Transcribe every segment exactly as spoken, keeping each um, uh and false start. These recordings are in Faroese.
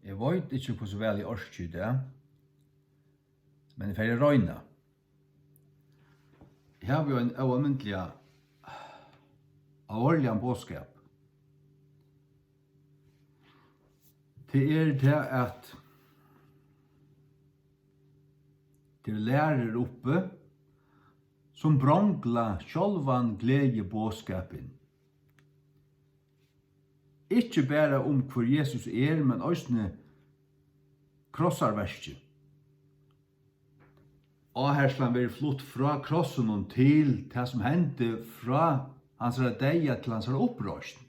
Eg veit ikki, hvussu væl eg orki í dag, men eg fari at royna. Eg havi ein óalmindiliga álvarsligan boðskap. Tað er tað, at tað eru lærur uppi, sum brongla sjálvan gleðiboðskapin. Ikki bara um, hvør Jesus er, men eisini krossarverkið. Áherslan verður flutt frá krossinum til tað, sum hendi frá hansara deyða til hansara uppreisn.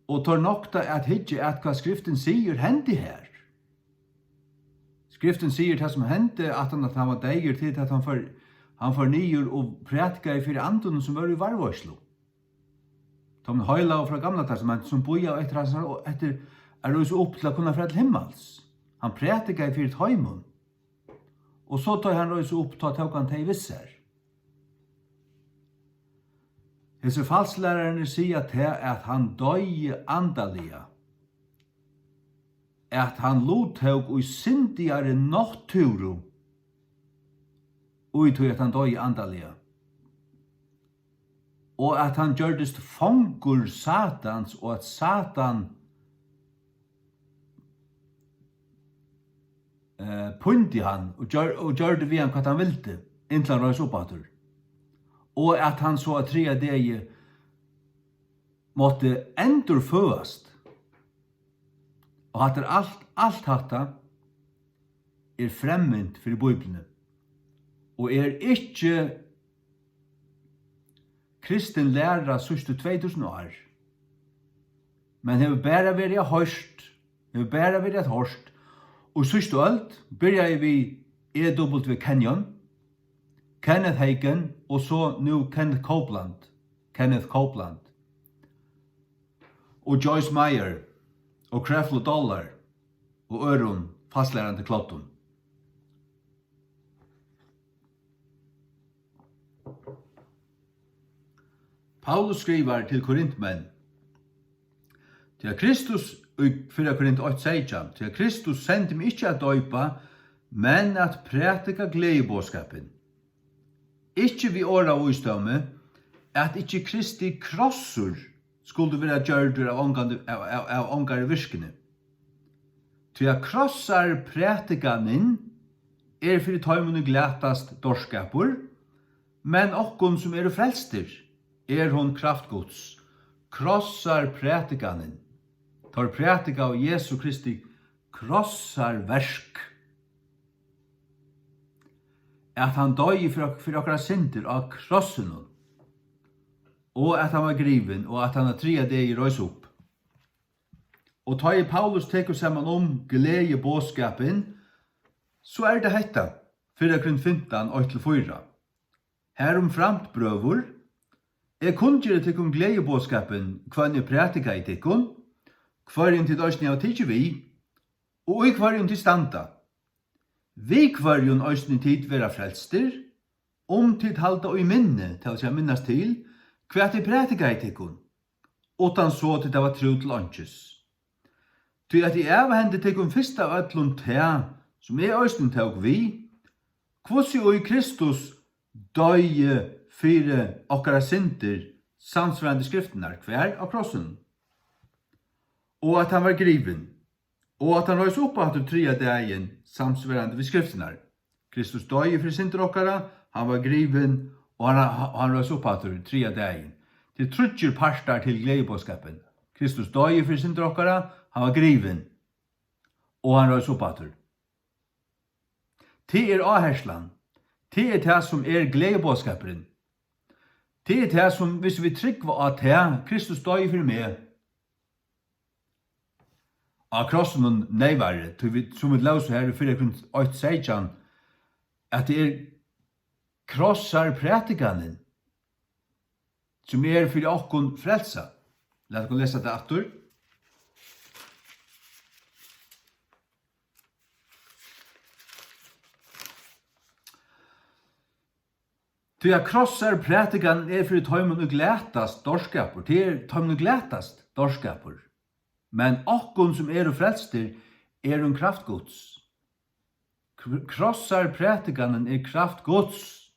Og teir nokta at hyggja at, hvat Skriftin sigur, hendi her. Skriftin sigur, tað, sum hendi, at hann, at hann var deyður, til at hann fór, hann fór niður og prætikaði fyri andunum, sum vóru í varðveitslu. Teimum heilagu frá Gamla Testamenti, sum bíðaðu eftir hansara, eftir at rísa upp til at kunna fara til himmals. Hann prætikaði fyri teimum. Og so, tá hann reis upp, tá tók hann tey við sær. Hesir falslærararnir siga tað, at hann doyði andaliga, at hann luttók í syndigari náttúru, í tí at hann doyði andaliga, og at hann gjørdist fangur Satans, og at Satan eh, píndi hann og gjør-, og gjørdi við hann, hvat hann vildi, inntil hann reis upp aftur. Og at hann so á triðja degi mátti endurføðast. Og hatta er alt, alt hatta er fremmant fyri Bíbliuni og er ikki kristin læra síðstu tvey túsund ár, men hevur bara verið at hoyrt, hevur bara verið at hoyrt. Og síðstu øld byrjaði við E W Kenyon, Kenneth Hagin og so nú Kenneth Copeland, Kenneth Copeland og Joyce Meyer og Creflo Dollar og øðrum fastlærandi kloddum. Paulus skrivar til Korintmenn, tí at Kristus, í fyrra Korint eitt seytjan, tí at Kristus sendi meg ikki at doypa, men at prædika gleðiboðskapin. Ikki við orðavísdómi, at ikki Kristi krossur skuldi vera gjørdur av ongandi, av, av, av ongari virkni. Tí at krossarprædikanin er fyri teimum, ið glatast, dárskapur, men okkum, sum eru frelstir, er hon kraft Guds. Krossarprædikanin. Teir prædikaðu Jesu Kristi krossarverk. At hann doyði fyri ok-, fyri okkara syndir á krossinum, og at hann var grivin, og at hann á triðja degi reis upp. Og tá ið Paulus tekur saman um gleðiboðskapin, so er tað hetta, fyrra Korint fimtan, eitt til fýra. Harumframt, brøður, eg kunngeri tykkum gleðiboðskapin, hvønn eg prætikaði tykkum, hvørjum tit eisini hava tikið við, og í hvørjum tit standa, við hvørjum eisini tit verða frelstir, um tit halda í minni, tað vil siga, minnast til, hvat eg prætikaði tykkum, uttan so tit hava trúð til einkis. Tí at eg avhendi tykkum fyrst av øllum tað, sum eg eisini tók við, hvussu ið Kristus doyði fyri okkara syndir, samsvarandi skriftirnar, hvar? Á krossinum. Og at hann var grivin, og at hann reis upp aftur triðja dagin, samsvarandi við skriftirnar. Kristus doyði fyri syndir okkara, hann var grivin, og hann, hann reis upp aftur triðja dagin. Tað eru tríggir partar til gleðiboðskapin. Kristus doyði fyri syndir okkara, hann var grivin, og hann reis upp aftur. Tað er áherslan. Tað er tað, sum er gleðiboðskapurin. Tað er tað, sum, viss vit trúgva á tað, Kristus doyði fyri meg á krossinum neyvari, tí vit, sum vit lósu har í fyrra Korint eitt seytjan, at tað er krossarprædikanin, sum er fyri okkum frelsa. Lat okkum lesa tað aftur. Tí at krossarprædikanin er fyri teimum, ið glatast, dárskapur. Tað er teimum, ið glatast, dárskapur. Men okkum, sum eru frelstir, er hon kraft Guds. Kr-, krossarprædikanin er kraft Guds.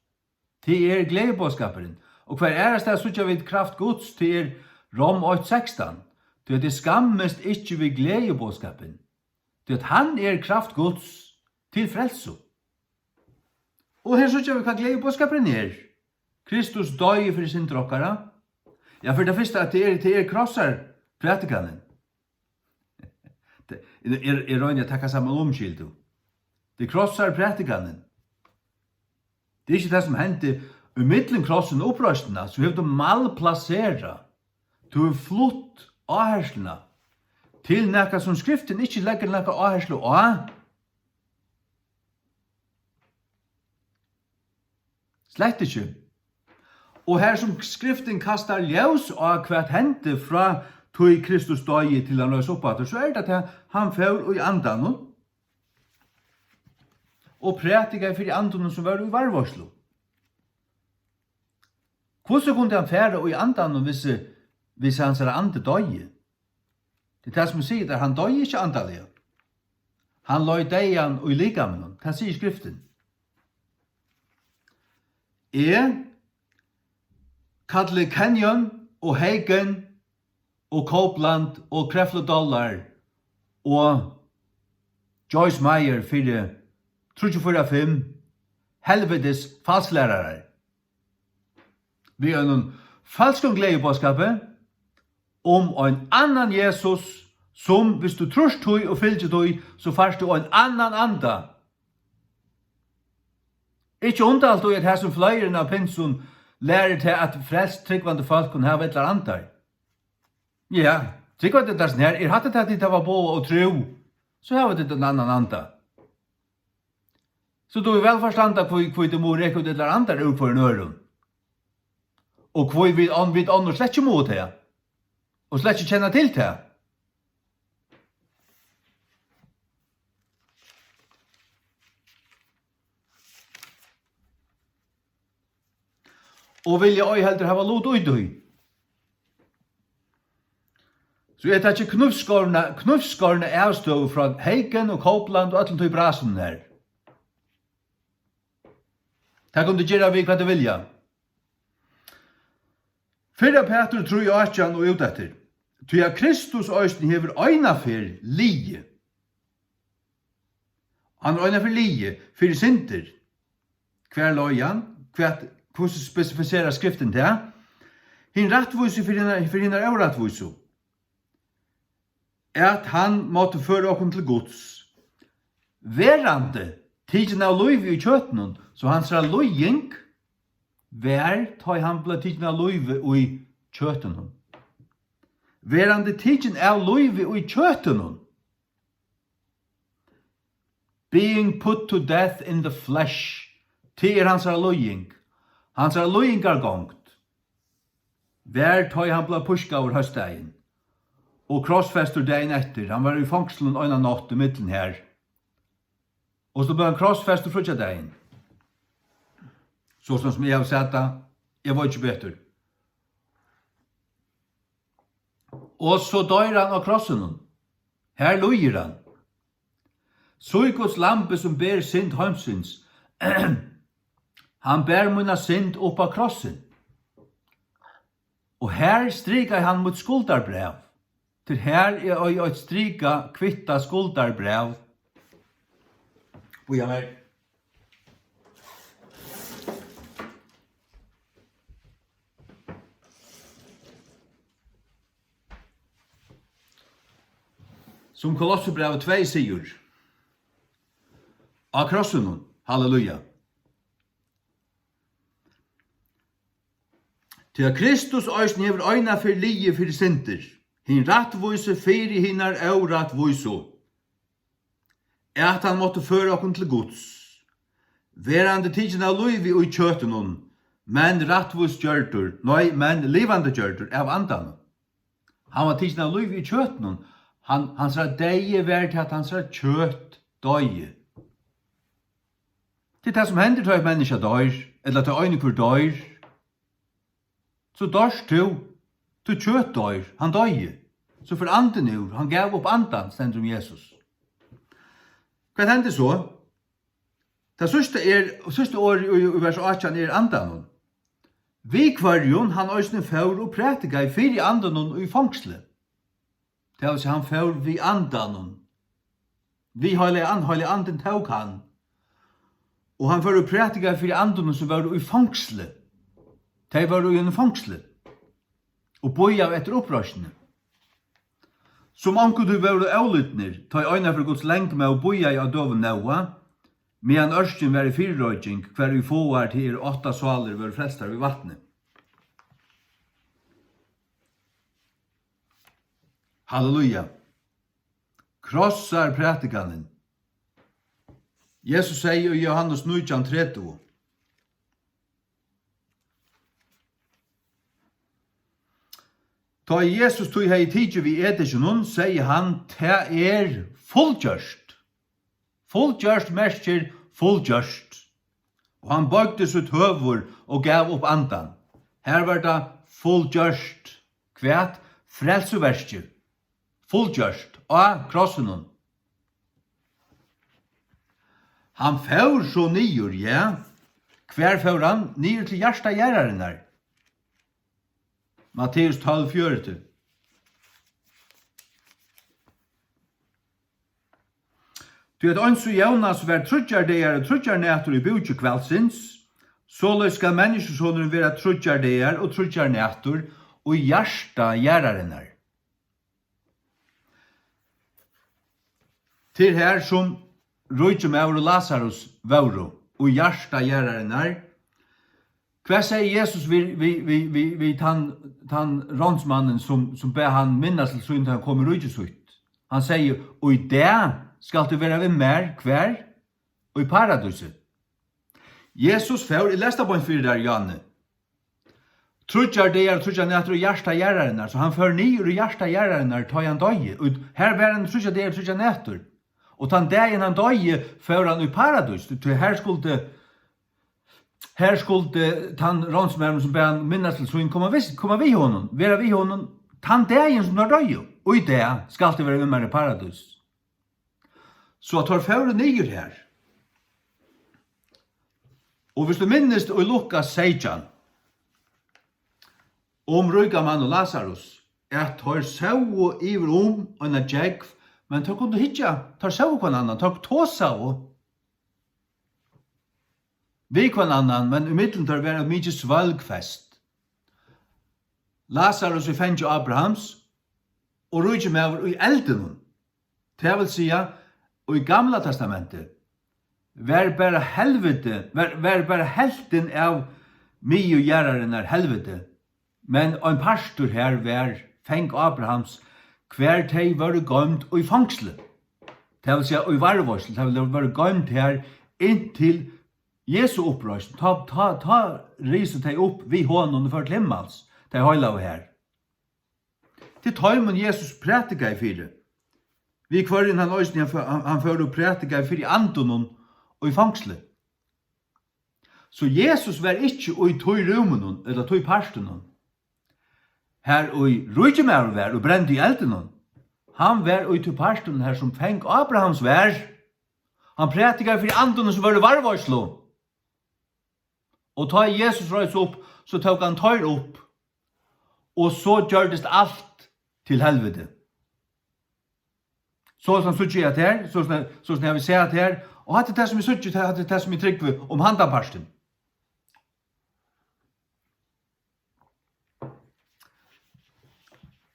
Tað er gleðiboðskapurin. Og hvar aðrastaðni síggja vit kraft Guds? Tað er Rom eitt sekstan. Tí at eg skammist ikki við gleðiboðskapin. Tí at hann er kraft Guds til frelsu. Og her síggja vit, hvat gleðiboðskapurin er. Kristus doyði fyri syndir okkara. Ja, fyri tað fyrsta, at tað er, tað er krossarprædikanin. Tað er, er, er royni at taka saman umskil, tú. Tað er krossarprædikanin. Tað er ikki tað, sum hendi í millum krossin og uppreisnina, so hevur tú malplacerað. Tú hevur flutt áhersluna til nakað, sum skriftin ikki leggur nakra áherslu á. Slett ikki. Og har sum skriftin kastar ljós á, hvat hendi frá tí Kristus doyði til hann reis upp aftur, so er tað, at hann fór í andanum og prædikaði fyri andunum, sum vóru í varðveitslu. Hvussu kundi hann fara í andanum, hvis, hvis hansara andi doyði? Tað er tað, sum sigur, at hann doyði ikki andaliga. Hann leið deyðan í likaminum. Tað sigur skriftin. Eg kalli Kenyon og Hagin og Copeland og Creflo Dollar og Joyce Meyer fyri tríggjar, fýra, fimm helvitis falsklærarar. Við einum falskum gleðiboðskapi um ein annan Jesus, sum, hvis tú trýrt tí og fylgir tí, so fært tú ein annan anda. Ikki undarligt, at hesin fløyurin av pinsum lærir teg, at frelst trúgvandi fólk kunnu hava illar andar. Ja, trúgvandi, tað er sånn her, er hatta tað, tit hava boðað og trú, so hava tit ein annan anda. So tú er væl forstanda, hví, hví tú mugu reka út illar andar úr hvørjum øðrum. Og hví vit, on-, vit onnur slett ikki mugu tað. Og slett ikki kenna til tað. Og vilja ei heldur hava lut í tí. So eg taki knívskorna, knívskorna avstøðu frá Hagin og Copeland og øllum tí brasinum her. Tað kunnu tit gera við, hvat tit vilja. Fyrra Pætur trý átjan og út eftir. Tí at Kristus eisini hevur eina ferð liðið. Hann er eina ferð liðið fyri syndir. Hvar leið hann? Hvat, hvussu spesifiserar skriftin tað? Hin rættvísi fyri hinar, fyri hinar órættvísu. At hann mátti føra okkum til Guds. Verandi tikin av lívi í kjøtinum, so hansara líðing var, tá ið hann bleiv tikin av lívi í kjøtinum. Verandi tikin av lívi í kjøtinum. Being put to death in the flesh. Tað er hansara líðing. Hansara líðingargongd var, tá ið hann bleiv pískaður hósdagin og krossfestur dagin eftir. Hann var í fongslinum eina nátt í millum her. Og so bleiv hann krossfestur fríggjadagin. So sum, sum eg havi sæð tað, eg veit ikki betur. Og so doyr hann á krossinum. Har líður hann. Sí Guds lambi, sum ber synd heimsins. Hann ber mína synd upp á krossin. Og har strikaði hann mítt skuldarbræv. Tí har er ei eitt strikað, kvittað skuldarbræv. Bíða mær. Sum Kolossebrævið tvey sigur, á krossinum, halleluja. Tí at Kristus eisini hevur eina ferð liðið fyri syndir, hin rættvísi fyri hinar órættvísu, at hann mátti føra okkum til Guds, verandi tikin av lívi í kjøtinum, men rættvísgjørdur, nei, men livandi gjørdur av Andanum. Hann var tikin av lívi í kjøtinum. Hann, hansara deyði var til, at hansara kjøt doyði. Tað er tað, sum hendir, tá eitt menniskja doyr, ella tá ein hvør doyr, so doyrt tú, títt kjøt doyr, hann doyði. So fer andin úr, hann gav upp andan, stendur um Jesus. Hvat hendi so? Tað síðsta er, síðsta orð í, í vers átjan er andanum. Við hvørjum hann eisini fór og prædikaði fyri andunum í fongsli. Tað vil siga, hann fór við andanum. Við Heilaga And-, Heilagi Andin tók hann. Og hann fór og prædikaði fyri andunum sum vóru í fongsli. Tey vóru í einum fongsli. Og bíðaðu eftir uppreisnini. Sum onkuntíð vóru ólydnir, tá ið einaferð Guds langmóð bíðaði á døgum Nóa, meðan ørkin var í fyrireiking, hvar ið fáar, tað er átta sálir, vóru frelstar við vatni. Halleluja. Krossar prædikanin. Jesus segði í Jóhannes nítjan tretivu: Tá ið Jesus tí hevði tikið við edikinum, segði hann: Tað er fullgjørt. Fullgjørt merkir fullgjørt. Og hann boygdi sítt høvur og gav upp andan. Har var tað fullgjørt. Hvat? Frelsuverkið. Fullgjørt á krossinum. Hann fór so niður, ja. Hvar fór hann? Niður til hjarta jarðarinnar. Matteus tólv fjøruti. Tí at eins og Jónas var tríggjar dagar og tríggjar nætur í búki hvalsins, soleiðis skal Menniskjusonurin vera tríggjar dagar og tríggjar nætur í hjarta jarðarinnar. Til her, sum ríkimaður og Lasarus vóru, í hjarta jarðarinnar, hvat segði Jesus við, við, við, við, við tann, tann ránsmannin, sum, sum bað hann minnast til sín, tá hann kom í ríki sítt? Hann segði: Í dag skalt tú vera við mær, hvar? Í paradísi. Jesus fór, eg lesi tað beint fyri tær, Johanne. Tríggjar dagar, tríggjar nætur í hjarta jarðarinnar, so hann fór niður í hjarta jarðarinnar, tá ið hann doyði. Og her var hann tríggjar dagar, tríggjar nætur. Og tann dagin hann doyði, fór hann í paradís, tí her skuldi, her skuldi tann ránsmaðurin, sum bað hann minnast til sín, koma við, koma við honum, vera við honum, tann dagin sum teir doyðu. Og í dag skalt tú vera við mær í paradís. So at teir fóru niður har. Og viss tú minnist í Lukas seytjan, um ríka mann og Lasarus, at teir sóu yvir um eina gjógv, men teir kundu hyggja, teir sóu hvønn annan, teir tosaðu við hvønn annan, men ímillum teir var eitt mikið svølg fest. Lasarus í fangi Abrahams og ríki maður í eldinum. Tað vil siga, í Gamla Testamenti var bara helviti, var, var bara helvtin av miðju jarðarinnar helviti, men ein partur har var fang Abrahams, hvar tey vóru goymd í fongsli. Tað vil siga, í varðveitslu, tey vóru goymd har inntil Jesu uppreisn. Tá, tá, tá risu tey upp við honum og fóru til himmals, tey heilagu har. Tað er teimum, Jesus prædikaði fyri. Við hvørjum hann eisini, hann fór, hann, hann fór og prædikaði fyri andunum í fongsli. So Jesus var ikki í tí rúminum, ella tí partinum, har í ríkimaðurin var og brendi í eldinum. Hann var í tí partinum, har sum fang Abrahams var. Hann prædikaði fyri andunum, sum vóru í varðveitslu. Og tá Jesus reis upp, so tók hann teir upp. Og so gjørdist alt til helviti. So sum síggi eg at her, so sum, so sum eg havi sæð at her, og hatta er tað, sum eg síggi, hatta er tað, sum eg trúgvi um handan partin.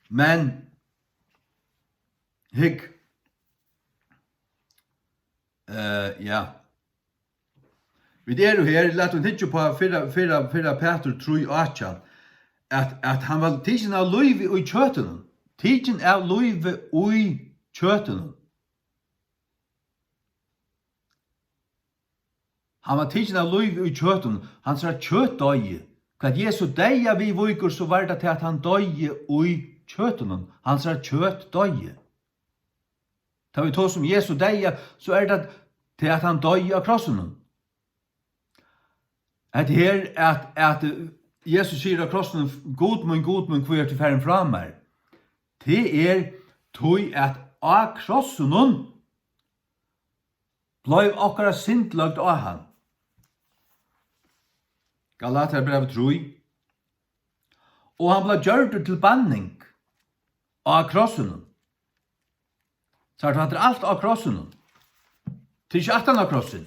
Men, hygg, eh, ja. Vit eru her, lat okkum hyggja upp á fyrra, fyrra, fyrra Pætur trý átjan, at, at hann var tikin av lívi í kjøtinum. Tikin av lívi í kjøtinum. Hann var tikin av lívi í kjøtinum. Hansara kjøt doyði. Hvat Jesu deyða viðvíkur, so var tað tað, at hann doyði í kjøtinum. Hansara kjøt doyði. Tá vit tosa um Jesu deyða, so er tað tað, at hann doyði á krossinum. Hetta her, at, at Jesus sigur á krossinum: "Gud mín, Gud mín, hví ert tú farin frá mær?" Tað er tí, at á krossinum bleiv okkara synd løgd á hann. Galatarabrævið trý. Og hann bleiv gjørdur til banning á krossinum. So hatta er alt á krossinum. Tað er ikki aftan á krossin.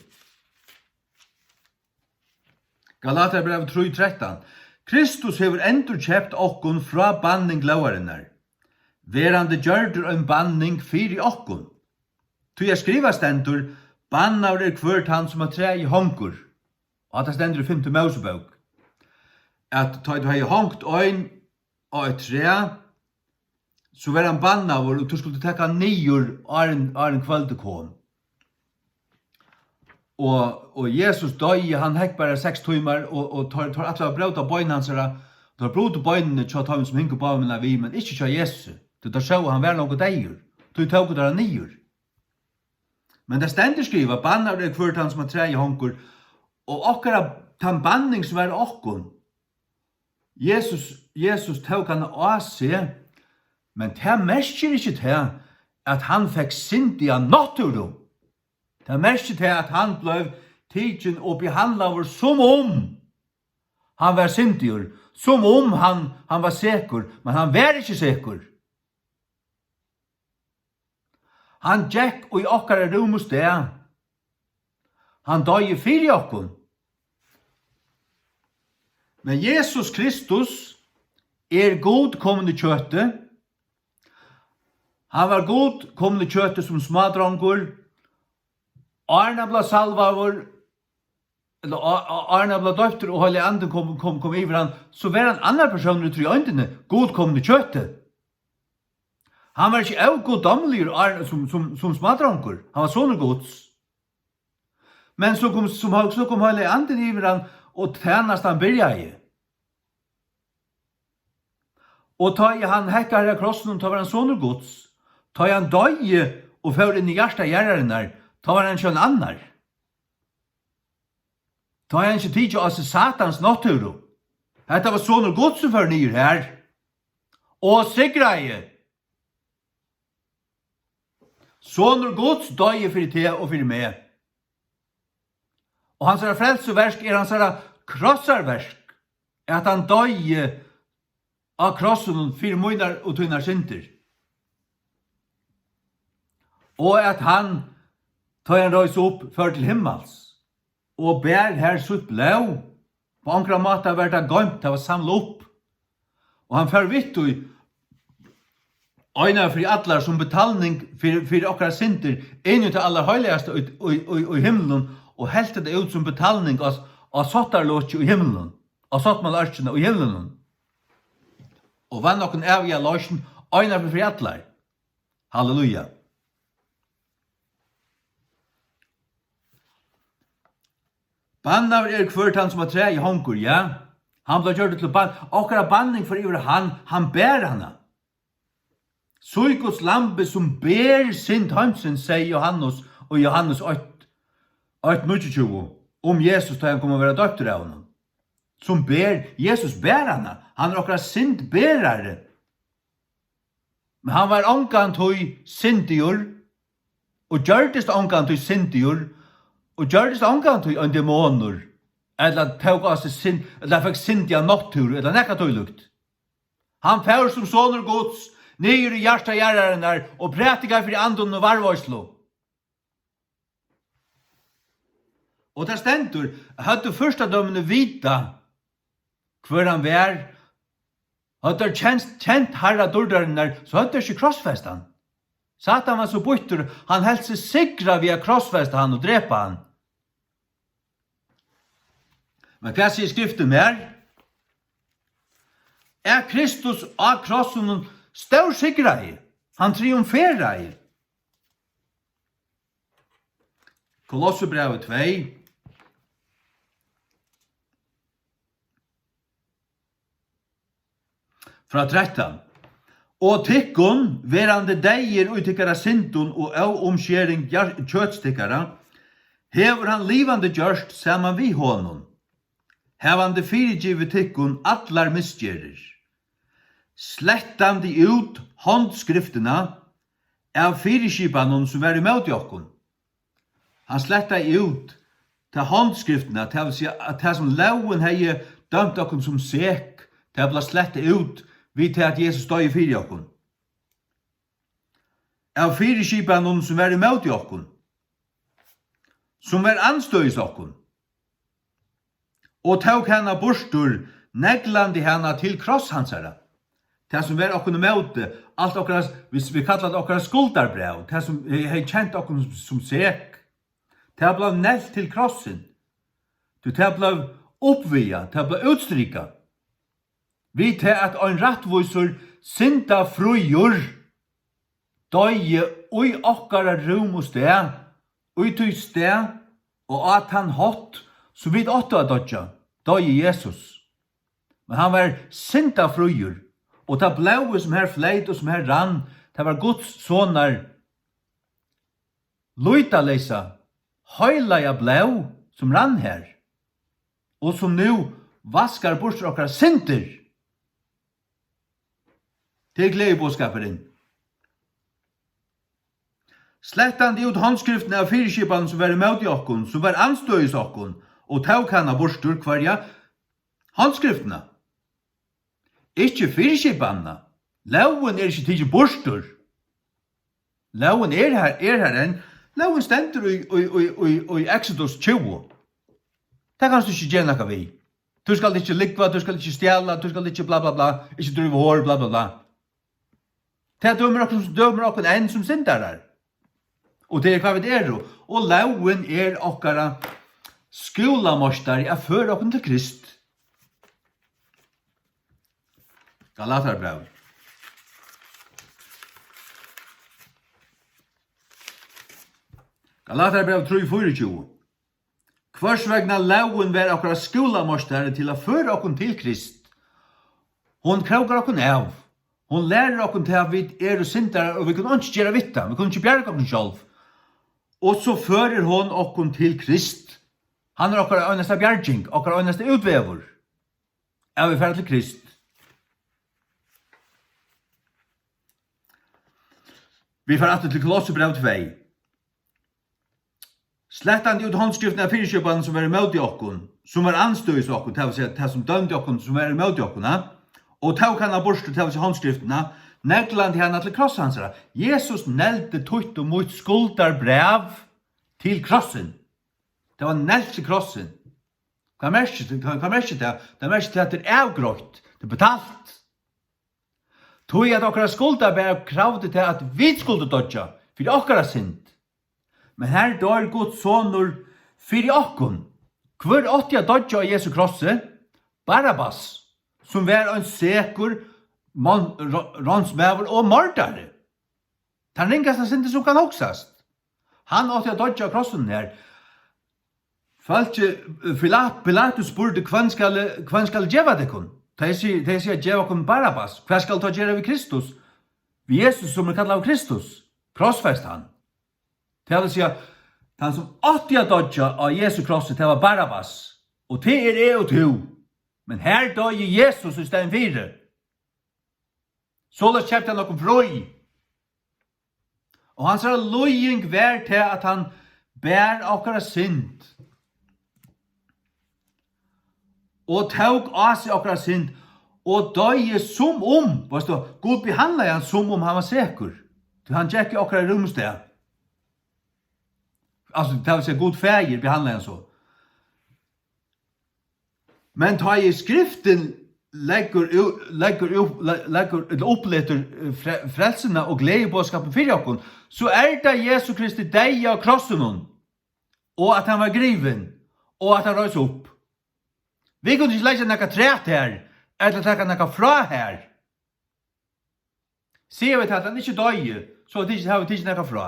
Galatarabrævið trý trettan. Kristus hevur endurkeypt okkum frá banning lógarinnar, verandi gjørdur ein banning fyri okkum. Tí at skrivað stendur: "Bannaður er hvør tann, sum á træi hongur." Og hatta stendur í fimtu Mósebók, at tá tú hevði hongt ein á eitt træ, so var hann bannaður, og tú skuldi taka hann niður, áðrenn, áðrenn kvøldið kom. Og, og Jesus doyði, hann hekk bara seks tímar, og, og teir, teir ætlaðu at bróta bein hansara, teir brutu beinini hjá teimum, sum hingu báðir megin við, men ikki hjá Jesusi, tí teir sóu, hann var longu deyður, tí tóku teir hann niður. Men tað stendur skrivað: "Bannaður er hvør tann, sum á træi hongur", og okkara, tann banning, sum var okkum, Jesus, Jesus tók hana á seg, men tað merkir ikki tað, at hann fekk syndiga náttúru. Tað merkir tað, at hann bleiv tikin og behandlaður, sum um hann var syndigur, sum um hann, hann var sekur, men hann var ikki sekur. Hann gekk í okkara rúmu stað. Hann doyði fyri okkum. Men Jesus Kristus er Gud komin í kjøti. Hann var Gud komin í kjøti sum smádrongur. Áðrenn hann bleiv salvaður, ella á-, á-, áðrenn hann bleiv doyptur og Heilagi Andin kom, kom, kom yvir hann, so var hann annar persónur í tríeindini, Gud komin í kjøti. Hann var ikki óguddómligur áðrenn, sum, sum, sum smádrongur. Hann var sonur Guds. Men so kom, sum, so kom Heilagi Andin yvir hann, og tænastan byrjaði. Og tá ið hann hekkaði á krossinum, tá var hann sonur Guds. Tá ið hann doyði og fór inn í hjarta jarðarinnar, tá var hann ikki ein annar. Tá hevði hann ikki tikið á seg Satans náttúru. Hetta var sonur Guds, sum fór niður har og sigraði. Sonur Guds doyði fyri teg og fyri meg. Og hansara frelsuverk er hansara krossarverk, at hann doyði á krossinum fyri mínar og tínar syndir. Og at hann, tá hann reis upp, fór til himmals og bar har sítt blóð. Á onkran máta var tað goymt, tað var samlað upp. Og hann fór við tí, einar fyri allar, sum betalning fyri, fyri okkara syndir, inn í tað allarheilagasta í, í, í, í himlinum, og helt tað út sum betalning á, á sáttarlokið í himlinum, á sáttmálaarkina í himlinum, og vann okkum æviga loysn, einar fyri allar. Halleluja. Bannaður er hvør tann, sum á træi hongur, ja. Hann bleiv gjørdur til ban-, okkara banning fór yvir hann, hann ber hana. Sí Guds lamb, sum ber synd heimsins, segði Jóhannes, og Jóhannes eitt, eitt níggjuogtjúgu, um Jesus, tá hann kom at vera doyptur av honum. Sum ber, Jesus ber hana, hann er okkara syndberari. Men hann var ongantíð syndigur, og gjørdist ongantíð syndigur, og gjørdist ongantíð ein demonur, ella tók á seg synd, ella fekk syndiga náttúru, ella nakað tílíkt. Hann fór sum sonur Guds niður í hjarta jarðarinnar og prædikaði fyri andunum í varðveitslu. Og tað stendur, at høvdu fyrstadømini vitað, hvør hann var, høvdu teir kent, kent harra dýrdarinnar, so høvdu teir ikki krossfest hann. Satan var so býttur, hann helt seg sigra við at krossfesta hann og drepa hann. Men hvat sigur Skriftin mær? At Kristus á krossinum stórsigraði, hann triumferaði. Kolossebrævið tvey, frá trettan: Og tykkum, verandi deyðir í tykkara syndum og óumskering hjar-, kjøts tykkara, hevur hann livandi gjørt saman við honum, havandi fyrigivið tykkum allar misgerðir, slettandi út handskriftina av fyriskipanum, sum var ímóti okkum. Hann slettaði út ta handskriftina, tað vil siga, at tað, sum lógin hevði dømt okkum sum sek, tað bleiv slettað út við tað, at Jesus doyði fyri okkum. Av fyriskipanum, sum var ímóti okkum, sum var andstøðis okkum, og tók hana burtur, neglandi hana til kross hansara. Tað, sum var okkum ímóti, alt okkara, vit, vit kalla tað okkara skuldarbræv, tað, sum he-, hevði kent okkum sum, sum sek, tað bleiv nelt til krossin. Tí tað bleiv uppvigað, tað bleiv útstrikað. Við tað, at ein rættvísur, syndafríur doyði í okkara rúm og stað, í tí stað og á tann hátt, sum vit áttu at doyggja, doyði Jesus. Men hann var syndafríur, og tað blóðið, sum har fleyt og sum har rann, tað var Guds sonar lýtaleysa, heilaga blóð, sum rann har, og sum nú vaskar burtur okkara syndir. Tað er gleðiboðskapurin. Slettandi út handskriftina av fyriskipanum, sum var ímóti okkum, sum var andstøðis okkum, og tók hana burtur, hvørja? Handskriftina. Ikki fyriskipanina. Lógin er ikki tikin burtur. Lógin er har, er har enn. Lógin stendur í, í, í, í, í Exodus tjúgu. Tað kanst tú ikki gera nakað við. Tú skalt ikki lúgva, tú skalt ikki stjala, tú skalt ikki bla, bla, bla, ikki dríva hor, bla, bla, bla. Tað dømir okkum, dømir okkum enn sum syndarar. Og tað er, hvat vit eru. Og lógin er okkara skúlameistari at føra okkum til Krist. Galatarbræv. Galatarbræv trý fýraogtjúgu. Hvørs vegna lógin var okkara skúlameistari til at føra okkum til Krist. Hon krókar okkum av. Hon lærir okkum til, at vit eru syndarar, og vit kunnu einki gera við tað. Vit kunnu ikki bjarga okkum sjálv. Og so førir hon okkum til Krist. Hann er okkara einasta bjarging, okkara einasta útvegur. At vit fara til Krist. Vit fara aftur til Kolossebræv tvey. Slettandi út handskriftina av fyriskipanum, sum var ímóti okkum, sum var andstøðis okkum, tað vil siga, tað, sum dømdi okkum, sum var ímóti okkum, ha? Og tók hana burtur, tað vil siga, handskriftina, neglandi hana til kross hansara. Jesus negldi títt og mítt skuldarbræv til krossin. Tað var nelt til krossin. Hvat merkir tað? Hvat, hvat merkir tað? Tað merkir tað, at tað er avgreitt. Tað er betalt. Tí at okkara skuldarbræv kravdi tað, at vit skuldu doyggja fyri okkara synd. Men har doyr Guds sonur fyri okkum. Hvør átti at doyggja á Jesu krossi? Barabbas, sum var ein sekur mán-, rá-, ránsmaður og mordari. Tann ringasta syndin, sum kann hugsast. Hann átti at doyggja á krossinum har. Fólkið, eh, Pilat-, Pilatus spurdi: "Hvønn skal eg, hvønn skal eg geva tykkum?" Tey si-, tey siga: "Gev okkum Barabbas." Hvat skal tá gera við Kristus? Við Jesus, sum er kallaður Kristus. Krossfest hann. Tað vil siga, tann sum átti at doyggja á Jesu krossi, tað var Barabbas. Og tað er eg og tú. Men har doyði Jesus í staðin fyri. Soleiðis keypti hann okkum frí. Og hansara líðing var tað, at hann bar okkara synd og tók á seg okkara synd og doyði sum um, veitst tú, Gud behandlaði hann sum um hann var sekur. Tí hann gekk í okkara rúmstað. Altso, tað vil siga, Gud Faðir behandlaði hann so. Men tá ið Skriftin leggur ú-, leggur ú-, le-, leggur, ella uppletur, eh, fre-, frelsuna og gleðiboðskapin fyri okkum, so er tað Jesu Kristi deyða á krossinum, og at hann var grivin, og at hann reis upp. Vit kunnu ikki leggja nakað afturat har, ella taka nakað frá har. Siga vit, at hann ikki doyði, so hava vit tikið, hava vit tikið nakað frá.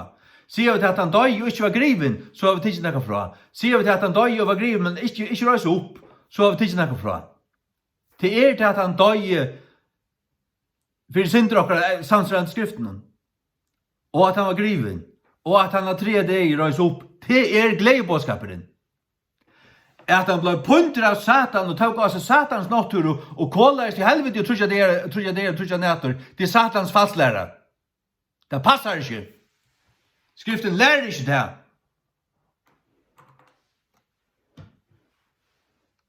Siga vit, at hann doyði og ikki var grivin, so hava vit tikið nakað frá. Siga vit, at hann doyði og var grivin, men ikki, ikki reis upp, so hava vit tikið nakað frá. Tað er tað, at hann doyði fyri syndir okkara, eh, samsvarandi Skriftunum, og at hann var grivin, og at hann á triðja degi reis upp, tað er gleðiboðskapurin. at hann bleiv píndur av Satan og tók á seg Satans náttúru og kolaðist í helviti í tríggjar dagar, tríggjar dagar, tríggjar nætur. Tað er Satans falsklæra. Tað passar ikki. Skriftin lærir ikki tað.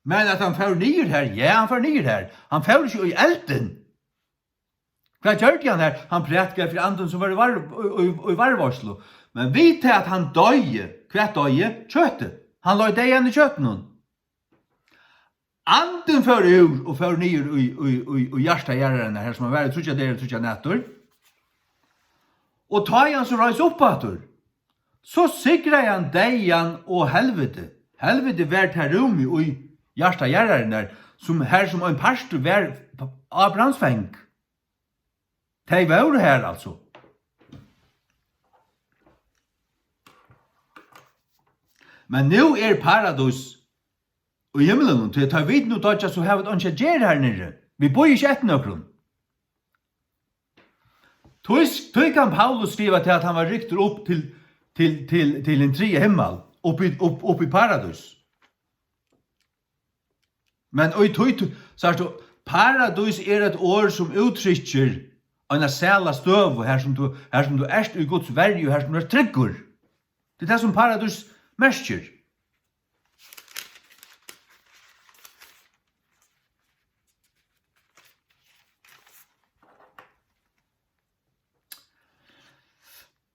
Men at hann fór niður har, ja, hann fór niður har. Hann fór ikki í eldin. Hvat gjørdi hann har? Hann prætikaði fyri andum, sum var í var-, í, í, í varðveitslu. Men við tað, at hann doyði, hvat doyði? Kjøtið. Hann leið deyðan í kjøtinum. Andin fór úr og fór niður í, í, í, í hjarta jarðarinnar, har sum hann var í tríggjar dagar og tríggjar nætur. Og tá ið hann so reis upp aftur, so sigraði hann deyðan og helviti. Helviti var tað rúmið í hjarta jarðarinnar, sum, har sum ein partur var Abrahams fang. Tey vóru har, altso. Men nú er paradís í himlinum, tí tá vit nú doyggja, so hava vit einki at gera har niðri. Vit bíða ikki eftir nøkrum. Tí, tí kann Paulus skriva til, at hann var ryktur upp til, til, til, til hin triðja himmal, upp í, upp, upp í paradís. Men í tí, tí, sært tú, paradís er eitt orð, sum úttrykkir eina sæla støðu, har sum tú, har sum tú ert í Guds verju, har sum tú ert tryggur. Tað er tað, sum paradís merkir.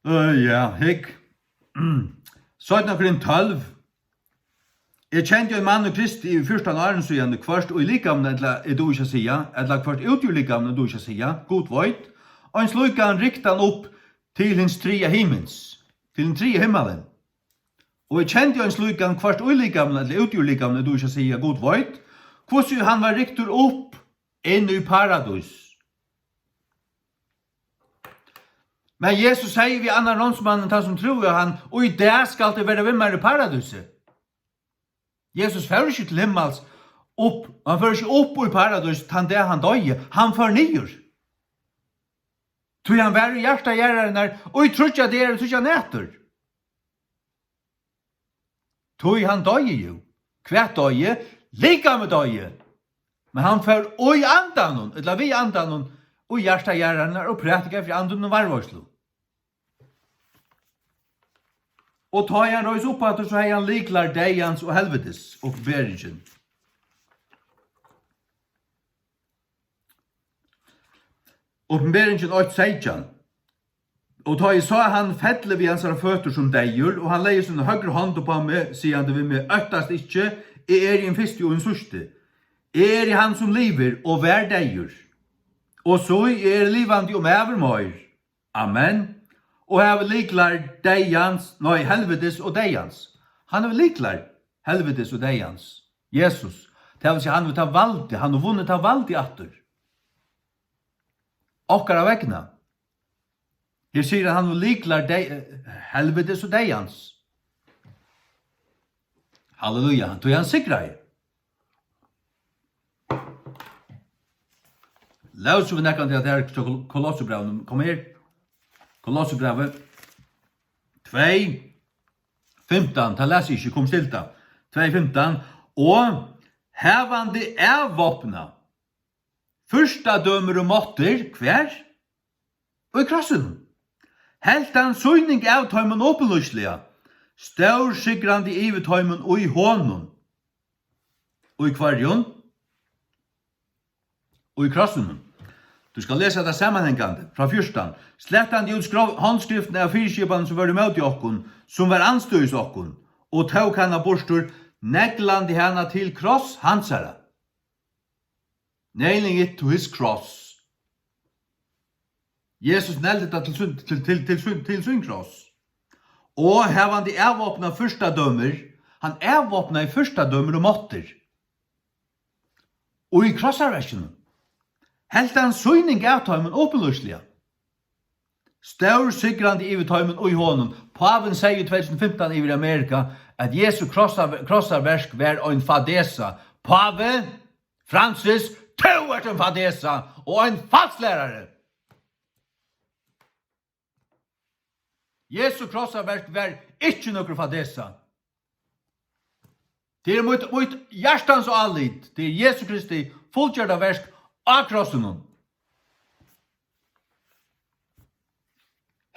Øh, ja, hygg. Seinna Korint tólv. Eg kendi ein mann í Kristi yvir fjúrtan árum síðani, hvørt í likamum, ella eg dugi ikki at siga, ella hvørt út úr likamum, eg dugi ikki at siga, Gud veit, ein slíkan ryktan upp til hins triðja himins, til hin triðja himmalin. Og eg kendi ein slíkan hvørt í likamum, ella út úr likamum, eg dugi ikki at siga, Gud veit, hvussu hann var ryktur upp inn í paradís. Men Jesus segði við annan ránsmannin, tann sum trúði á hann, og í dag skalt tú vera við mær í paradísi. Jesus fór ikki til himmals upp, hann fór ikki upp í paradís tann dag hann doyði, hann fór niður. Tí hann var í hjarta jarðarinnar, og í tríggjar dagar og tríggjar nætur. Tí hann doyði jú. Hvat doyði? Likamið doyði. Men hann fór í andanum, ella við andanum, í hjarta jarðarinnar og prætikaði fyri andum um varðveitslu. Og tá ið hann reis upp aftur, so hevði hann lyklar deyðans og helvitis, Opinberingin. Opinberingin eitt seytjan. Og tá eg sá hann, fell eg við hansara føtur sum deyður, og hann legði sína høgru hond upp á meg, sigandi við meg: Óttast ikki, eg eri hin fyrsti og hin síðsti. Eg eri hann, sum livir og var deyður. Og sí, eg eri livandi um ævir meir. Amen. Og havi lyklar deyðans, nei, helvitis og deyðans. Hann hevur lyklar helvitis og deyðans. Jesus. Tað vil siga, hann hevur tað valdið, hann hevur vunnið tað valdið aftur. Okkara vegna. Her sigur hann, hann hevur lyklar dey-, helvitis og deyðans. Halleluja. Tí hann sigraði. Lósu vit nakran til at her til Kol-, Kolossebrævinum. Kom her. Kolossebrævið tvey fimtan. Tað las eg ikki, kom stilta. Tvey fimtan. Og havandi avvápnað fyrstadømir og máttir, hvar? Í krossinum. Helt hann sýning av teimum opinlýsliga, stórsigrandi yvir teimum í honum. Og í hvørjum? Og í krossinum. Tú skal lesa tað samanhangandi, frá fjúrtan. Slættandi út skrá-, handskriftini av fyriskipanum, sum var ímóti okkum, sum var andstøðis okkum, og tók hana burtur, neglandi hana til kross hansara. Nailing it to his cross. Jesus neldi tað til sín, til, til, til sín, til sín kross. Og havandi avvápnað fyrstadømir, hann avvápnaði fyrstadømir og máttir. Og í krossarverkinum helt hann sýning av teimum opinlýsliga. Stórsigrandi yvir teimum í honum. Pávin segði í tvey túsund og fimtan yvir Amerika, at Jesu krossa-, krossarverk var ein fadesa. Pávi Francis, tú ert ein fadesa og ein falslærari. Jesu krossarverk var ikki nøkur fadesa. Tað er mítt, mítt hjartans álit. Tað er Jesu Kristi fullgjørda verk á krossinum.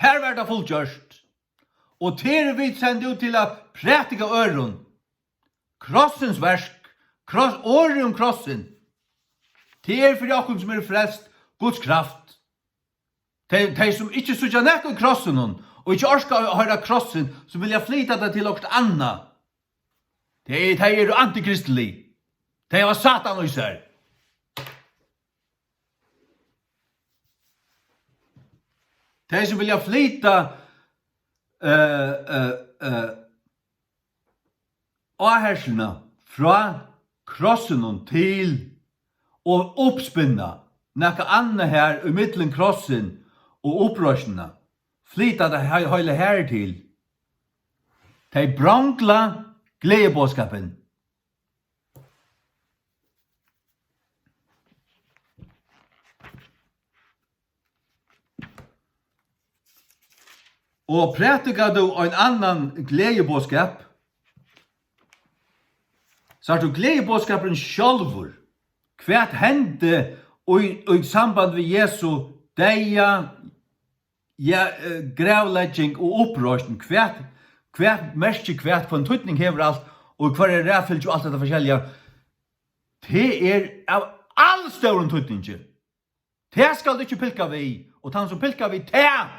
Har var tað fullgjørt. Og tað eru vit send út til at prædika øðrum. Krossins verk, kross, orðið um krossin. Tað er fyri okkum, sum eru frelst, Guds kraft. Tey, tey, sum ikki síggja nakað í krossinum, og ikki orka at hoyra krossin, sum vilja flyta tað til okkurt annað, tey, tey eru antikristilig. Tey hava Satan í sær. Tey, sum vilja flyta, eh, eh, eh, áhersluna frá krossinum til og uppspinna nakað annað har í millum krossin og uppreisnina, flyta tað he-, heila har til. Tey brongla gleðiboðskapin. Og prædikar tú ein annan gleðiboðskap, sært tú gleðiboðskapurin sjálvur, hvat hendi í, í samband við Jesu deyða, ja, eh, gravlegging og uppreisn, hvat, hvat merki hvat, hvønn týdning hevur alt, og hvør er raðfylgja og alt hetta forskelliga, tað er av alstórum týdningi. Tað skal tú ikki pilka við, og tann sum pilkar við tað,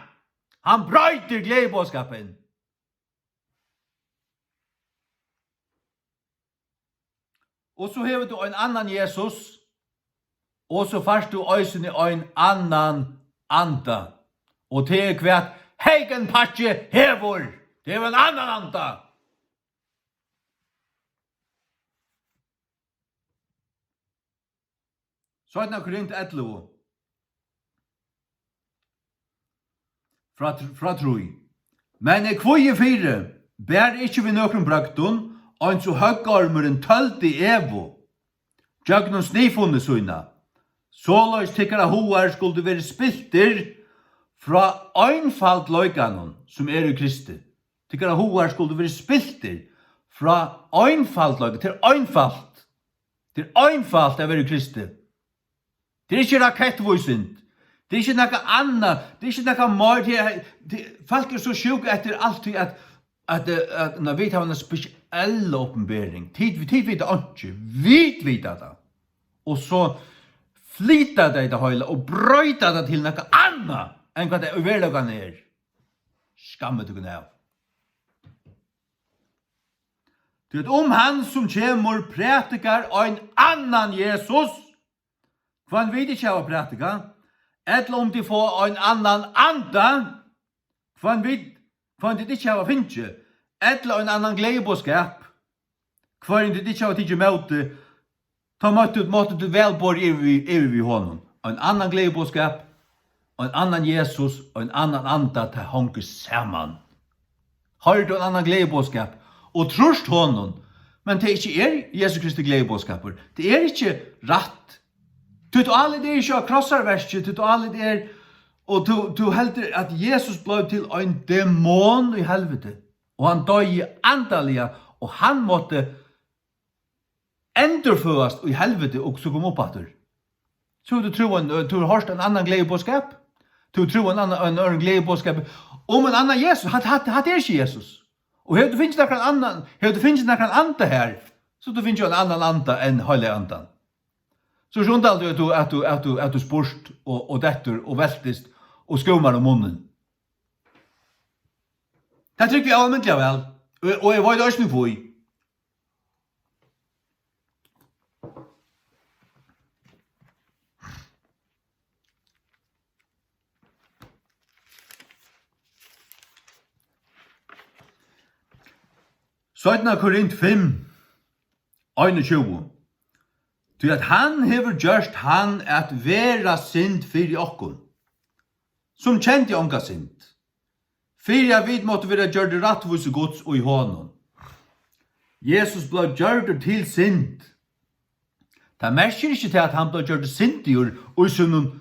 hann broytir gleðiboðskapin. Og so hevur tú ein annan Jesus, og so fært tú eisini ein annan anda. Og tað er hvat Heikenpakki hevur. Tað hevur ein annan anda. Seinna Korint ellivu, frá, frá trý. Men eg kvíði fyri, ber ikki við nøkrum brøgdum, eins og høggormurin tøldi Evu, gjøgnum sniðfunni sína, soleiðis tykkara hugar skuldu verið spiltir frá einfaldleikanum, sum er í Kristi. Tykkara hugar skuldu verið spiltir frá einfaldleika, tað er einfalt. Tað er einfalt at vera í Kristi. Tað er ikki rakettvísind. Tað er ikki nakað annað. Tað er ikki nakað meir. Tað er, tað, fólk eru so sjúk eftir altíð at, at, at, at vit hava eina spesiella opinbering. Tit, tit vita einki. Vit vita tað. Og so flyta tey tað heila og broyta tað til nakað annað enn hvat tað í veruleikanum er. Skammið tykkum av. Tí at um hann sum kemur prædikar ein annan Jesus, hvønn vit ikki hava prædikað, ella um tit fáa ein annan anda, hvønn vit, hvønn tit ikki hava fingið, ella ein annan gleðiboðskap, hvørjum tit ikki hava tikið ímóti, tá máttu, máttu tit væl borið yvir við, yvir við honum. Ein annan gleðiboðskap, ein annan Jesus, ein annan anda, tað hongur saman. Hoyrir tú ein annan gleðiboðskap og trýrt honum, men tað ikki er Jesu Kristi gleðiboðskapur, tað er ikki rætt. Títt álit er ikki á krossarverki, títt álit er, og tú, tú heldur at Jesus bleiv til ein demon í helviti, og hann doyði andaliga, og hann mátti endurføðast í helviti og so koma upp aftur. So tú trúði ein, tú hevur hoyrt ein annan gleðiboðskap? Tú trúði ein annan, ein øðrum gleðiboðskap um ein annan Jesus? Hatta, hatta, hatta er ikki Jesus. Og hevur tú fingið nakran annan, hevur tú fingið nakran anda her, so tú fingið ein annan anda enn Heilaga Andan. So er ikki undarligt at tú, at tú, at tú, at tú spurt og, og dettur og veltist og skúmar um munnin. Tað trúgvi eg almindiliga væl, og, og eg veit eisini hví. Seinna Korint fimm, einogtjúgu. Tí at hann hevur gjørt hann at vera synd fyri okkum, sum kendi onga synd, fyri at vit máttu vera gjørdir rættvísi Guds í honum. Jesus bleiv gjørdur til synd. Tað merkir ikki tað, at hann bleiv gjørdur syndigur í sínum,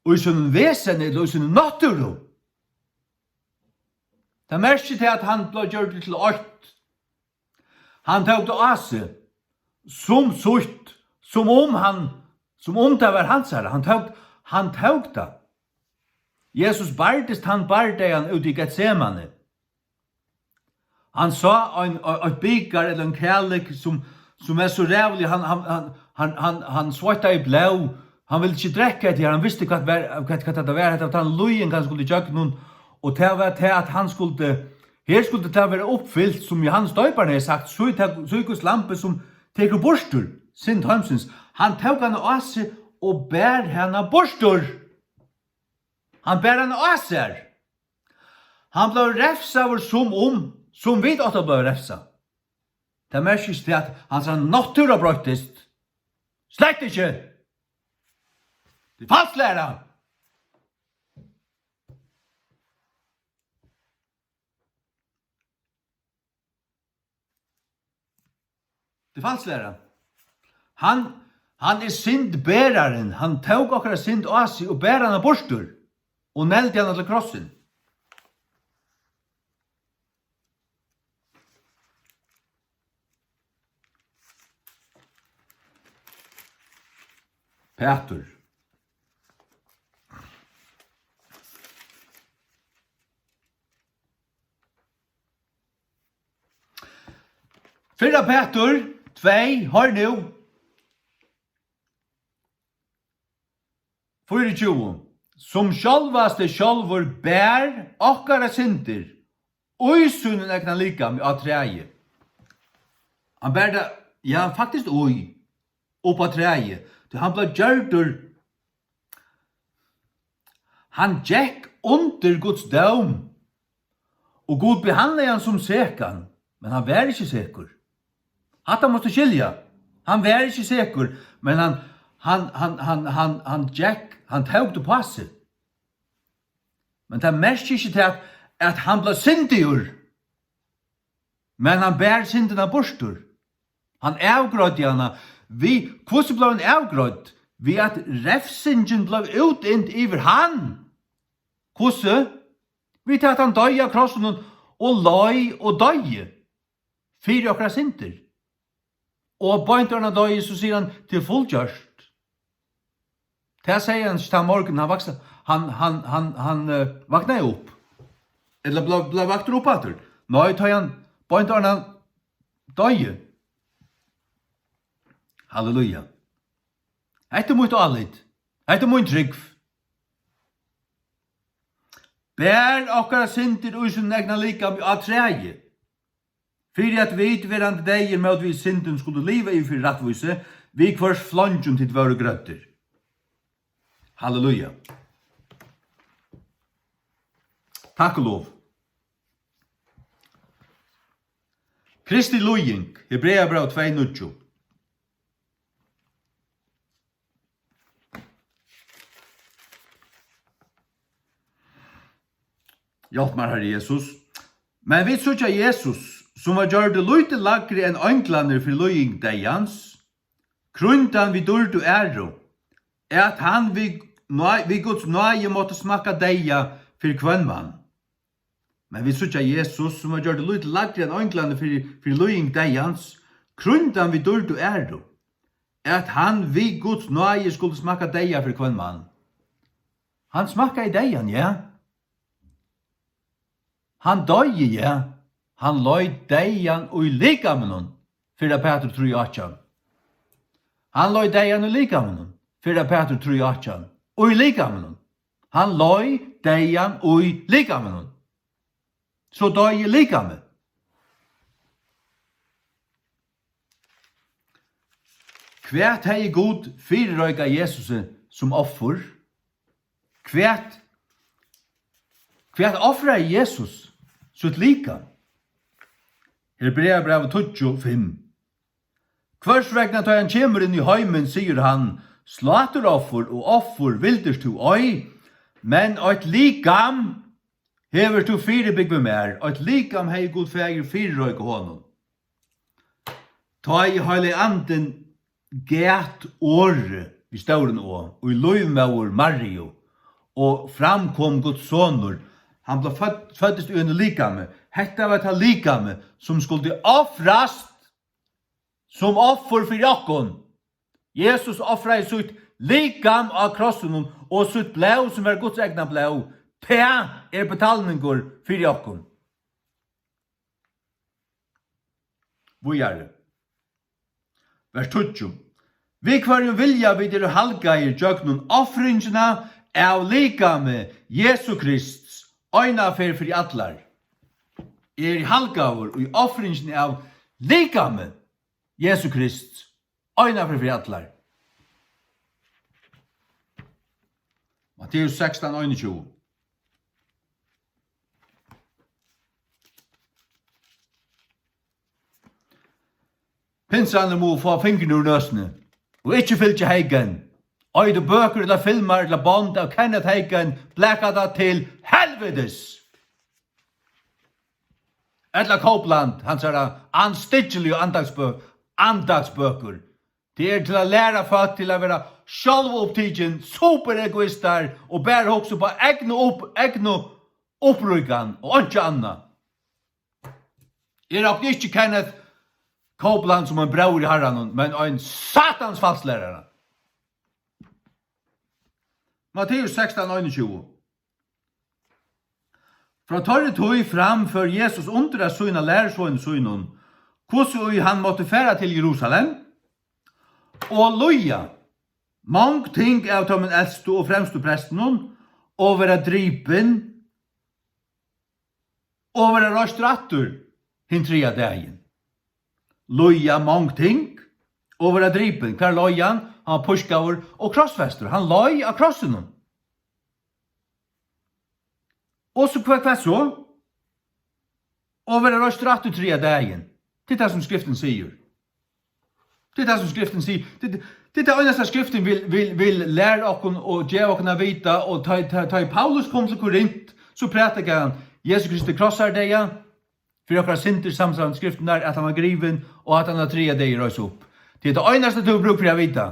í sínum veseni ella í síni náttúru. Tað merkir tað, at hann bleiv gjørdur til eitt. Hann tók tað á seg. sum sítt, sum um hann, sum um tað var hansara. Hann tók, hann tók tað. Jesus bardist hann bardagan úti í Getsemane. Hann sá ein, ein, eitt bikar ella ein kalik sum, sum er so ræðulig, hann, hann, hann, hann, hann, hann sveittaði blóð. Hann vildi ikki drekka hetta her, hann visti hvat var, hvat, hvat hetta var, hetta var tann líðing hann skuldi ígjøgnum, og tað var tað at hann skuldi, her skuldi tað vera uppfylt, sum Jóhannes Doyparin hevði sagt, "Sí, tað, sí Guds lamb, sum tekur burtur synd heimsins." Hann tók hana á seg og bar hana burtur. Hann bar hana á sær. Hann bleiv refsaður sum um, sum vit áttu at blíva refsað. Tað merkist tað, at hansara náttúra broyttist. Slett ikki. Tað er falsk læra. Tað er falsk læra. Hann, hann er syndberarin. Hann tók okkara synd á seg og bar hana burtur og negldi hana til krossin. Pætur. Fyrra Pætur tvey, hoyr nú. Fýraogtjúgu. Sum sjálvasti sjálvur bar okkara syndir í sínum egna likami á træið. Hann bar tað, ja, faktiskt í, upp á træið. Tí hann bleiv gjørdur, hann gekk undir Guds dóm. Og Gud behandlaði hann sum sekan, men hann var ikki sekur. Hatta mást tú skilja. Hann var ikki sekur, men hann, hann, hann, hann, hann, hann gekk, hann tók tað upp á seg. Men tað merkir ikki tað, at hann bleiv syndigur. Men hann bar syndina burtur. Hann avgreiddi hana. Við, hvussu bleiv hon avgreidd? Við at refsingin bleiv útint yvir hann. Hvussu? Við tað, at hann doyði á krossinum og leið og doyði fyri okkara syndir. Og beint áðrenn hann doyði, so sigur hann, "Tað er fullgjørt." Tað segði hann ikki tann morgun, hann vaksa-, hann, hann, hann, hann, eh, vaknaði upp. Ella bleiv, bleiv vaktur upp aftur. Nei, tá hann, beint áðrenn hann doyði. Halleluja. Hetta er mítt álit. Hetta er mín trúgv. Bar okkara syndir í sínum egna likami á træið, fyri at vit, verandi deyðir mót við syndum, skuldu liva yvir fyri rættvísi, við hvørs fleingum tit vóru grøddir. Halleluja. Takk og lov. Kristi líðing, Hebreabræv tvey níggju. Hjálp mær, Harri Jesus. Men vit síggja Jesus, sum var gjørdur lítið lægri enn einglarnir fyri líðing deyðans, krýndan við dýrd og æru, at hann við ná-, við Guds náði mátti smakka deyða fyri hvønn mann. Men vit síggja Jesus, sum var gjørdur lítið lægri enn einglarnir fyri, fyri líðing deyðans, krýndan við dýrd og æru, at hann við Guds náði skuldi smakka deyða fyri hvønn mann. Hann smakkaði deyðan, ja. Hann doyði, ja. Hann leið deyðan í likaminum, fyrra Pætur trý átjan. Hann leið deyðan í likaminum, fyrra Pætur trý átjan. Í likaminum. Hann leið deyðan í likaminum. So doyði likamið. Hvat hevði Gud fyrireikað Jesusi sum offur? Hvat, hvat ofraði Jesus sítt likam? Hebreabrævið tíggju fimm. Hvørs vegna, tá hann kemur inn í heimin, sigur hann: "Sláturoffur og offur vildist tú ei, men eitt likam hevur tú fyribúgvið mær." Eitt likam hevði Gud Faðir fyrireikað honum. Tá ið Heilagi Andin gat orðið við stórum O, í lívmóður Mariu, og fram kom Guds sonur, hann bleiv fødd-, føddist í einum likami. Hetta var tað likami, sum skuldi ofrast, sum offur fyri okkum. Jesus ofraði sítt likam á krossinum og sítt blóð, sum var Guds egna blóð. Tað er betalningur fyri okkum. Víðari. Vers tíggju. Við hvørjum vilja vit eru halgaðir gjøgnum ofringina av likami Jesu Krists, eina ferð fyri allar. Eg eri halgaður í ofringini av likami Jesu Krists, eina ferð fyri allar. Matteus sekstan, einogtjúgu. Pinsarnir mugu fáa fingurin úr nøsini og ikki fylgja heikan. Eitur bøkur ella filmar ella bond av Kenneth Hagin blaka tað til helvitis. Ella Copeland, hansara andstyggiligu andagsbø-, andagsbøkur. Tað er til at læra fólk til at vera sjálvupptikin, superegoistar og bara hugsa upp á egnu upp-, egnu uppríkan og einki annað. Eg rokni ikki Kenneth Copeland sum ein bróður í Harranum, men ein satans falslærara. Matteus sekstan, einogtjúgu. Frá teirri tíð fram fór Jesus undir at sýna lærisveinum sínum, hvussu ið hann mátti fara til Jerusalem og líða mong ting av teimum elstu og fremstu prestunum og verða dripin og verða reistur aftur hin triðja dagin. Líða mong ting og verða dripin. Hvar leið hann? Hann var pískaður og krossfestur. Hann leið á krossinum. Og so, hvat, hvat so? Og verða reistur aftur triðja dagin. Tað er tað, sum Skriftin sigur. Tað er tað, sum Skriftin sigur. Tað, tað, tað er tað einasta, Skriftin vil, vil, vil læra okkum og geva okkum at vita. Og tá, tá, tá Paulus kom til Korint, so prædikaði hann Jesu Kristi krossardeyða fyri okkara syndir, samsvarandi Skriftirnar, at hann var grivin, og at hann á triðja degi reis upp. Tað er tað einasta, tú hevur brúk fyri at vita.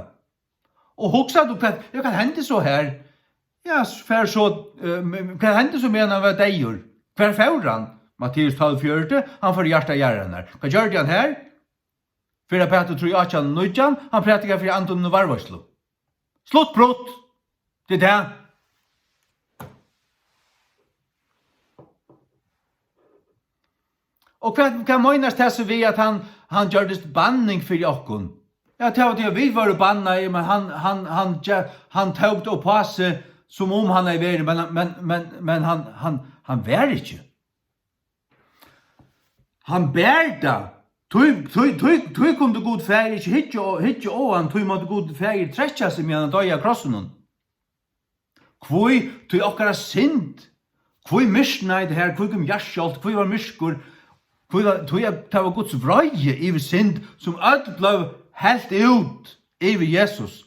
Og hugsa tú, hvat, ja, hvat hendi so her? Ja, s-, fer so, eh, m-, hvat hendi so meðan hann var deyður? Hvar fór hann? Matteus tólv fjøruti, hann fór í hjarta jarðarinnar. Hvat gjørdi hann her? Fyrra Pætur trý, átjan og nítjan, hann prædikar fyri andunum í varðveitslu. Slutt, prutt. Tað er tað. Og hvat, hvat meinast tað so við, at hann, hann gjørdist banning fyri okkum? Ja, tað var tað, vit vóru bannaðir, men hann, hann, hann, ja, hann tók tað upp á seg, sum um hann hevði verið, men, men, men, men hann, hann, hann var ikki. Hann bar tað. Tí, tí, tí, tí kundi Gud Faðir ikki hyggja á, hyggja á hann, tí mátti Gud Faðir trekkja seg, meðan hann doyði á krossinum. Hví? Tí okkara synd. Hví myrknaði tað her? Hví kom jarðskjálvti? Hví var myrkur? Hví var, tí at tað var Guds vreiði yvir synd, sum øll bleiv helt út yvir Jesus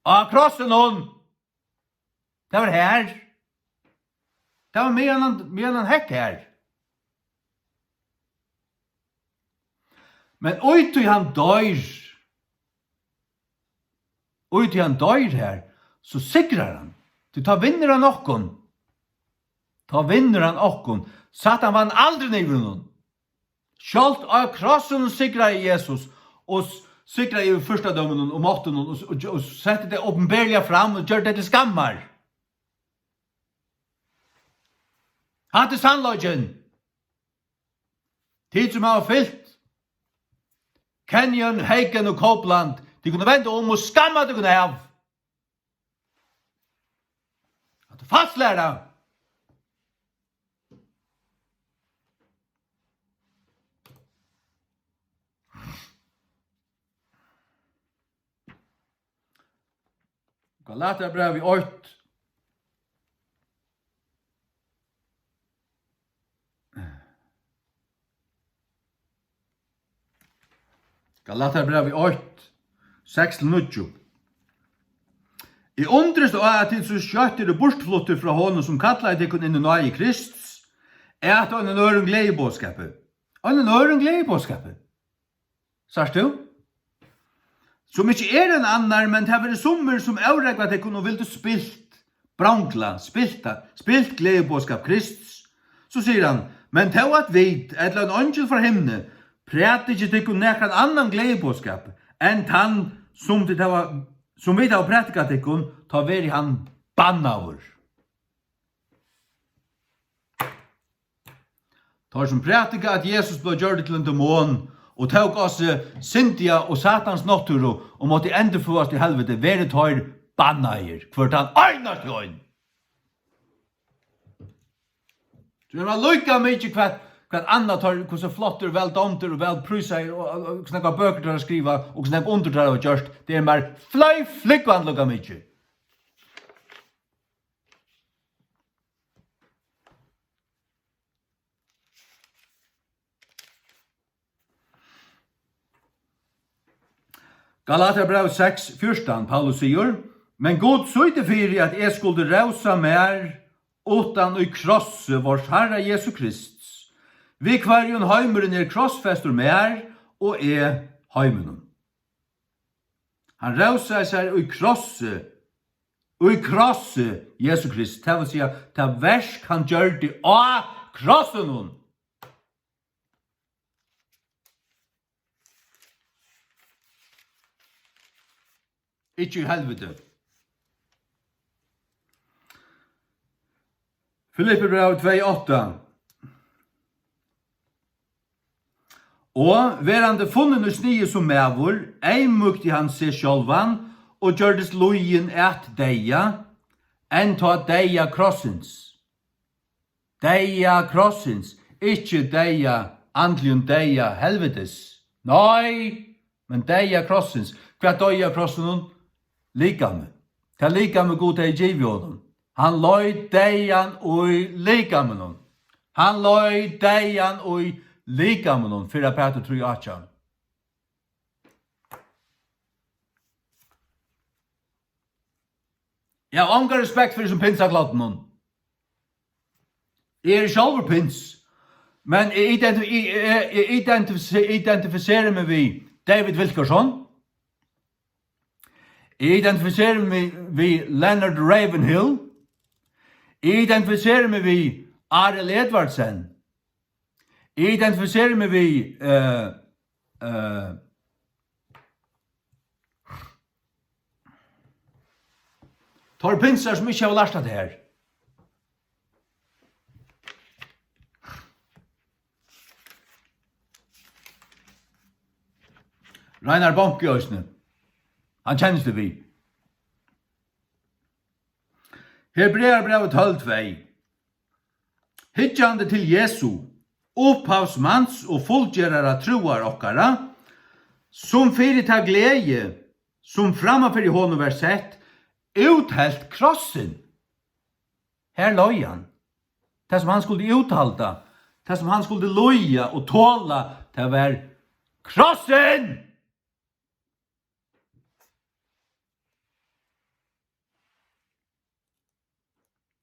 á krossinum. Tað var her. Tað var meðan hann, meðan hann hekk her. Men í tí hann doyr, í tí hann doyr her, so sigrar hann. Tí tá vinnur hann okkum. Tá vinnur hann okkum. Satan vann aldrin yvir honum. Sjálvt á krossinum sigraði Jesus og s-, sigraði yvir fyrstadóminum og máttinum og, og, og setti tað opinberliga fram og gjørdi tað til skammar. Hatta er sannleikin. Tit sum hava fylgt Kenyon, Hagin og Copeland, tit kunnu venda um og skamma tykkum av. Hatta er falsklæra. Galatiabrævið eitt. Galatiabrævið eitt, seks til níggju. Eg undrist á, at tit so skjótt eru burturfluttir frá honum, sum kallaði tykkum inn í náði Krists, at einum øðrum gleðiboðskapi. Einum øðrum gleðiboðskapi. Sært tú? Sum ikki er ein annar, men tað verið summir, sum órógva tykkum og vildu spilt, brangla, spilta, spilt gleðiboðskap Krists. So sigur hann: "Men tó at vit, ella ein eingil frá himni, prædiki tykkum nakran annan gleðiboðskap enn tann, sum tit hava, sum vit hava prædikað tykkum, tá verði hann bannaður. Teir, sum prædika, at Jesus bleiv gjørdur til ein demon og tók á seg syndiga og Satans náttúru og mátti endurføðast í helviti, verði teir bannaðir, hvør tann einasti ein. So er tað líka mikið, hvat, hvat annað teir, hvussu flottir, væl dámdir og væl prísaðir og, og, og hvussu nógvar bøkur teir hava skrivað og hvussu nógv undur teir hava gjørt, tað er mær fløy flúgvandi líka mikið. Galatiabræv seks fjúrtan, Paulus sigur: "Men Gud sýti fyri, at eg skuldi revsa mær uttan í krossi vors Harra Jesu Krists, við hvørjum heimurin er krossfestur mær og eg heiminum." Hann revsaði sær í krossi, í krossi Jesu Krist, tað vil siga, tað verk, hann gjørdi á krossinum. Ikki í helviti. Filippibrævið tvey átta. Og verandi funnin í sniði sum maður, eyðmýkti hann seg sjálvan og gjørdist lýðin at deyða, enn tá deyða krossins. Deyða krossins, ikki deyða, andligum deyða helvitis. Nei, men deyða krossins. Hvat doyði á krossinum? Likami. Tað likami Gud hevði givið honum. Hann leið deyðan í likaminum. Hann leið deyðan í likaminum, fyrra Pætur trý átjan. Eg havi ongan respekt fyri hesum pinsaklodnum. Eg eri sjálvur pins, men eg identif-, eg, eg, eg identifise-, identifiseri meg við David Wilkerson. Eg identifiseri meg við Leonard Ravenhill. Eg identifiseri meg við Arild Edvardsen. Eg identifiseri meg við, eh, eh, teir pinsar, sum ikki hava lært hatta her. Reinar Bonke eisini. Hann kennist tú við. Hebrearabrævið tólv tvey. Hyggjandi til Jesu, upphavsmanns og fullgerara trúar okkara, sum fyri ta gleði, sum framman fyri honum var sett, úthelt krossin. Har leið hann. Tað, sum hann skuldi úthalda, tað, sum hann skuldi líða og tola, tað var krossin!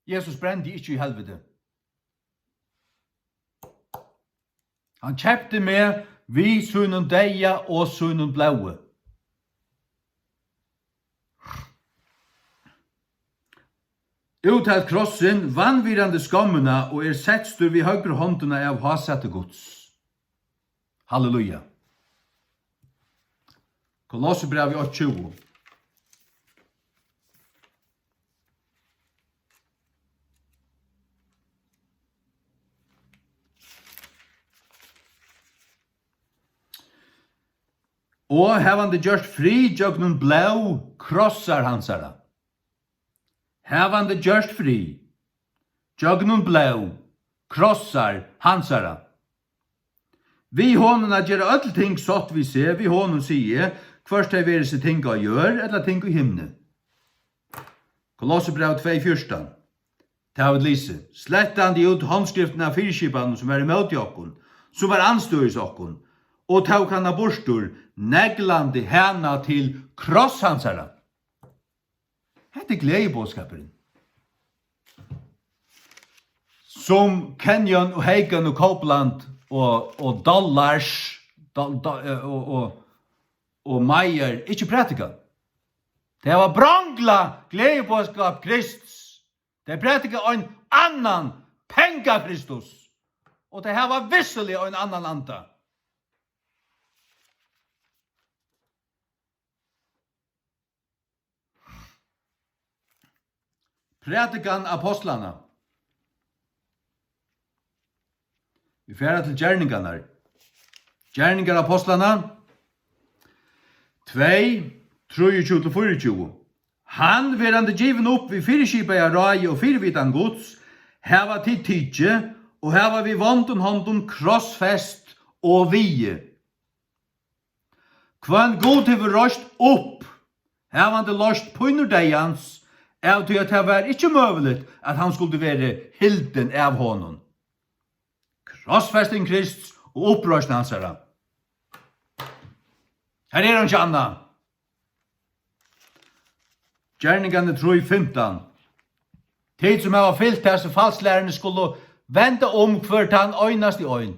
Jesus brendi ikki í helviti. Hann keypti meg við sínum deyða og sínum blóði. Úthelt krossin, vanvirðandi skommina og er settur við høgru hondina av hásæti Guds. Halleluja. Kolossebrævið eitt tjúgu. Og havandi gjørt frið gjøgnum blóð krossar hansara. Havandi gjørt frið gjøgnum blóð krossar hansara. Við honum at gera øll ting sátt við seg, við honum sigi eg, hvørt tey veri seg ting á jørð ella ting í himni. Kolossebræv tvey fjúrtan. Tað hava vit lisið. Slettandi út handskriftina av fyriskipanum, sum var ímóti okkum, sum var andstøðis okkum, og tók hana burtur, neglandi hana til kross hansara. Hetta er gleðiboðskapurin, sum Kenyon og Hagin og Copeland og, og Dollars, Dol-, Do-, eh, og, og, og Meyer ikki prædika. Tey hava bronglað gleðiboðskap Krists. Tey prædika ein annan pengakristus. Og tey hava vissuliga ein annan anda. Prædikan Apostlanna. Vit fara til Gerningarnar. Gerningar Apostlanna tvey, trýogtjúgu til fýraogtjúgu. Hann, verandi givin upp við fyriskipaða ráði og fyrivitan Guds, hava tit tikið, og hava við vondum hondum krossfest og vigið. Hvønn Gud hevur reist upp, havandi loyst pínur deyðans, av tí at tað var ikki møguligt, at hann skuldi verið hildin av honum. Krossfesting Krists og uppreisn hansara. Her er hann ikki annað. Gerningarnir trý fimtan. Tit, sum hava fylgt hasi falslæruni, skulu venda um, hvør tann einasti ein,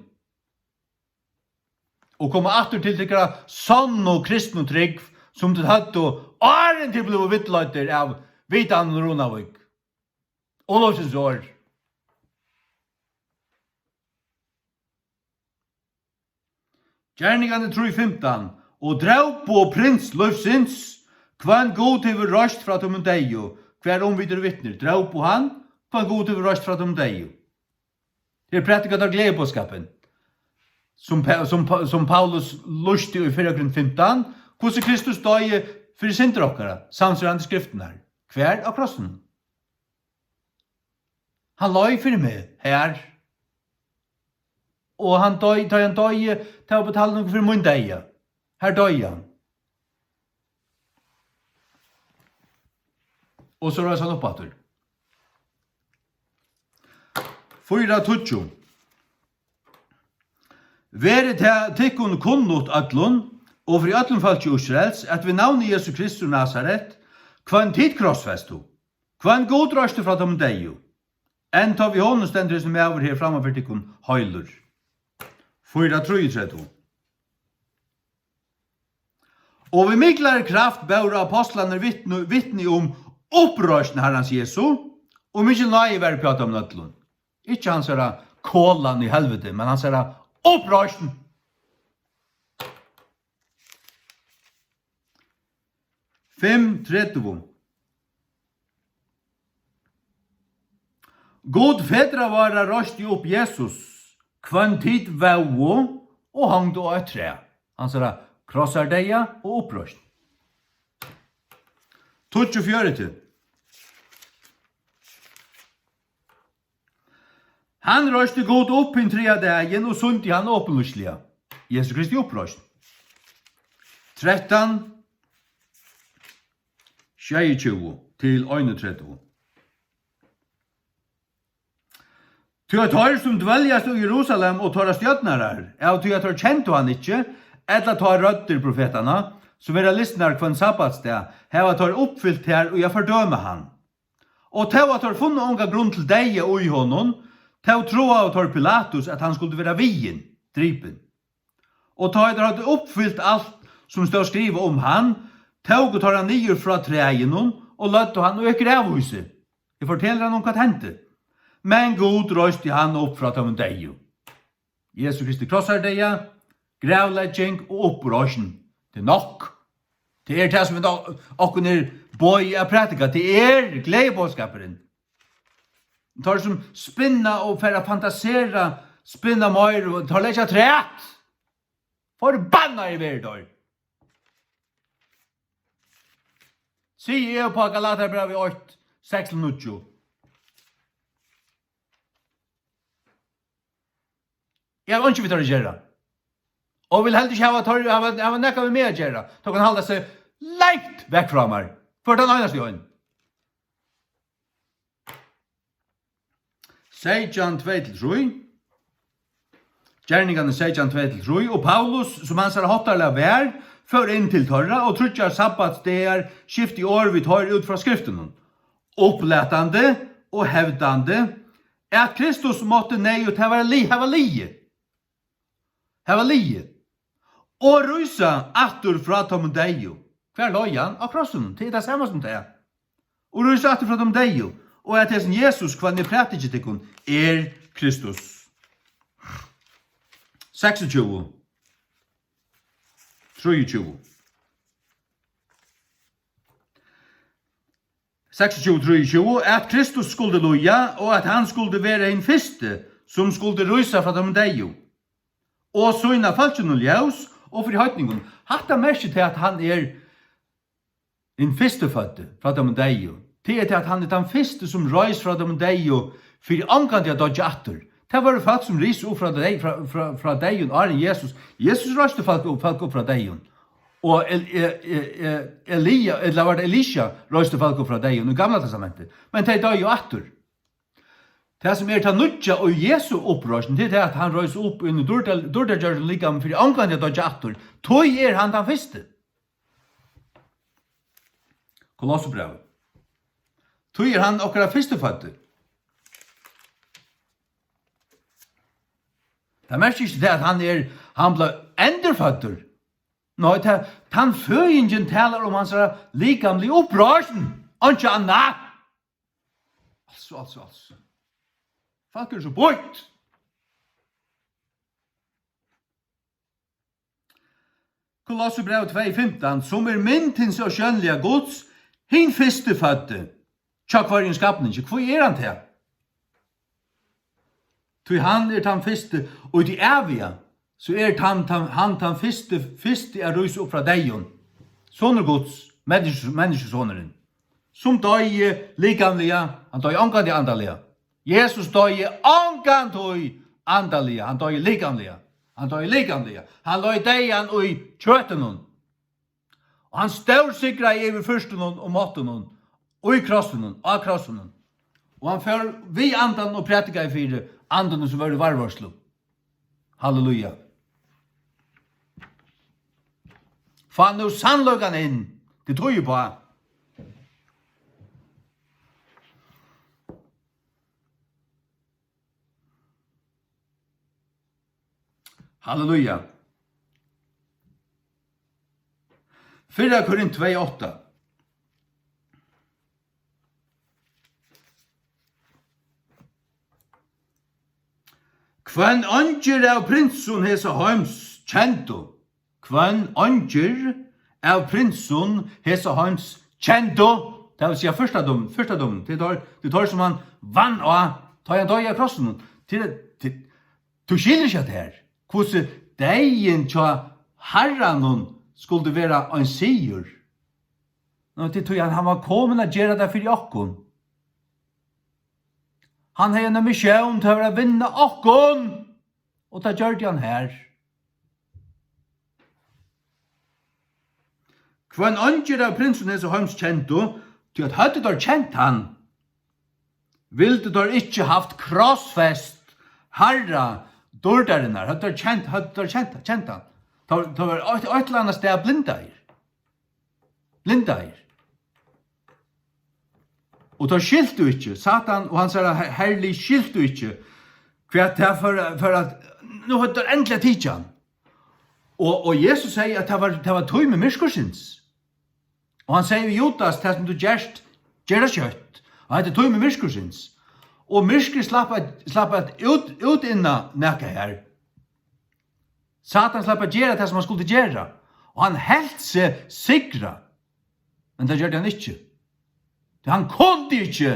og koma aftur til tykkara sonnu kristnu trúgv, sum tit høvdu, áðrenn tit blivu villleiddir av vitanum úr Runavík. Ólafsins orð. Gerningarnir trý fimtan: Og drópu prins lívsins, hvønn Gud hevur reist frá teimum deyðu, hvarum vit eru vitnir. Drópu hann, hvønn Gud hevur reist frá teimum deyðu. Her prædika teir gleðiboðskapin, sum Pa-, sum Pa-, sum Paulus lýsti í fyrra Korint fimtan, hvussu Kristus doyði fyri syndir okkara, samsvarandi skriftirnar. Hvar? Á krossinum. Hann leið fyri meg her. Og hann doyði, tá hann doyði, tað var betaling fyri mín deyða. Her doyði hann. Og so reis hann upp aftur. Fýra tíggju. Verði tað tykkum kunnugt øllum, og fyri øllum fólki Ísraels, at við navni Jesu Krists úr Nasaret, hvønn tit krossfestu, hvønn Gud reisti frá teimum deyðu, enn tá við honum stendur hesin maður her framman fyri tykkum heilur. Fýra trýogtretivu. Og við miklari kraft bóru apostlarnir vitni, vitni um uppreisn Harrans Jesu, og mikil náði var uppi á teimum øllum. Ikki hansara kolan í helviti, men hansara uppreisn. Fimm tretivu. Gud fedra várra reisti upp Jesus, hvønn tit vóðu og hongdu á eitt træ. Hansara krossardeyða og uppreisn. Tíggju fjøruti. Hann reisti Gud upp hin triðja dagin og sýndi hann opinlýsliga. Jesu Kristi uppreisn. Trettan, sjeyogtjúgu til einogtretivu. Tí at teir, sum dveljast í Jerusalem og teirra stjórnarar, av tí at teir kendu hann ikki, ella tá røddir profetanna, sum verða lisnar hvønn sabbatsdag, hava teir uppfylt tær í at fordøma hann. Og tó at teir funnu onga grund til deyða í honum, tó trúaðu teir Pilatus, at hann skuldi verða vigin, dripin. Og tá ið teir høvdu uppfylt alt, sum stóð skrivað um hann, tóku teir hann niður frá træinum og løgdu hann í eitt gravhýsi. Eg fortelji hann um, hvat hendi. Men Gud reisti hann upp frá teimum deyðu. Jesu Kristi krossardeyða, gravlegging og uppreisn. Tað er nokk. Tað er tað, sum vit ok-, okkum er boðið at prædika. Tað er gleðiboðskapurin. Teir, sum spinna og fara at fantasera, spinna meir, og teir leggja afturat. Forbannaðir verða teir. Sigi eg upp á Galatiabrævið eitt, seks til níggju. Eg havi einki við teir at gera. Og vil heldur ikki hava teir, hava, hava nakað við meg at gera. Teir kunnu halda seg langt vekk frá mær. Hvør tann einasti ein. Seytjan, tvey til trý. Gerningarnir seytjan, tvey til trý. Og Paulus, sum hansara háttarlag var, fór inn til teirra, og tríggjar sabbatsdagar skifti orð við teir út frá skriftunum, upplatandi og hevdandi, at Kristus mátti neyðugt hava li-, hava ligið. Hava ligið. Og rísa aftur frá teimum deyðu. Hvar leið hann? Á krossinum. Tað er tað sama sum tað. Og rísa aftur frá teimum deyðu. Og at hesin Jesus, hvønn eg prædiki tykkum, er Kristus. Seksogtjúgu. Trýogtjúgu. seksogtjúgu trýogtjúgu, at Kristus skuldi líða, og at hann skuldi vera hin fyrsti, sum skuldi rísa frá teimum deyðu, og sýna fólkinum ljós og fyri heidningum. Hatta merkir tað, at hann er hin fyrstuføddi frá teimum deyðu. Tað er tað, at hann er tann fyrsti, sum reis frá teimum deyðu, fyri ongantíð at doyggja aftur. Tað vóru fólk, sum risu upp frá dey-, frá, frá, frá deyðum áðrenn Jesus. Jesus reisti fólk upp, fólk upp frá deyðum. Og El-, E-, E-, E-, Elia, ella var tað Elisha, reisti fólk upp frá deyðum í Gamla Testamenti. Men tey doyðu aftur. Tað, sum er tað nýggja í Jesu uppreisn, tað er tað, at hann reis upp inn í dýrda-, dýrdargjørdan likam fyri ongantíð at doyggja aftur. Tí er hann tann fyrsti. Kolossebrævið. Tí er hann okkara fyrstuføddi. Tað merkir ikki tað, at hann er, hann bleiv endurføddur. Nei, tað, tann føðingin talar um hansara likamligu uppreisn, einki annað. Altso, altso, altso. Fólk eru so býtt. Kolossebræv tvey fimtan, sum er mynd hins ósjónliga Guds, hin fyrstuføddi, hjá hvørjum skapningi. Hví er hann tað? Tí hann er tann fyrsti, og í tí æviga, so er tann, tann, hann tann fyrsti, fyrsti at rísa upp frá deyðum. Sonur Guds, menniskju-, menniskjusonurin, sum doyði likamliga, hann doyði ongantíð andaliga. Jesus doyði ongantíð andaliga, hann doyði likamliga. Hann doyði likamliga. Hann leið deyðan í kjøtinum. Og hann stórsigraði yvir fyrstunum og máttunum í krossinum, á krossinum. Og hann fór við andanum og prædikaði fyri andanum, sum var í varðveitslu. Halleluja. Fá nú sannleikan inn. Tað trúgvi eg uppá. Halleluja. Fyrra Korint tvey átta. Hvønn eingil av prinsum hesa heims kendu. Hvønn eingil av prinsum hesa heims kendu. Tað vil siga fyrstadømum, fyrstadømum. Tað er teir, tað er teir, sum hann vann á, tá hann doyði á krossinum. Til, til, tú skilur ikki, at her, hvussu deyðin hjá Harranum skuldi vera ein sigur. Ná, tí, tí hann, hann var komin at gera tað fyri okkum. Hann hevði eina missión, tað var at vinna okkum. Og tað gjørdi hann her. Hvønn eingil av prinsum hesa heims kendu, tí at høvdu teir kent hann, vildu teir ikki havt krossfest Harra dýrdarinnar. Høvdu teir kent, høvdu teir kent, kent hann. Tað var, tað var eitt, eitt ella annað stað blindaðir. Blindaðir. Og teir skiltu ikki, Satan og hansara her-, herlið skiltu ikki, hvat tað for, for at, nú høvdu teir endiliga tikið hann. Og, og Jesus segði, at tað var, tað var tími myrkursins. Og hann segði við Judas, tað sum tú gert, ger tað skjótt. Og hetta er tími myrkursins. Og myrkrið slapp at, slapp at út, útinna nakað her. Satan slapp at gera tað, sum hann skuldi gera. Og hann helt seg sigra. Men tað gjørdi hann ikki. Tí hann kundi ikki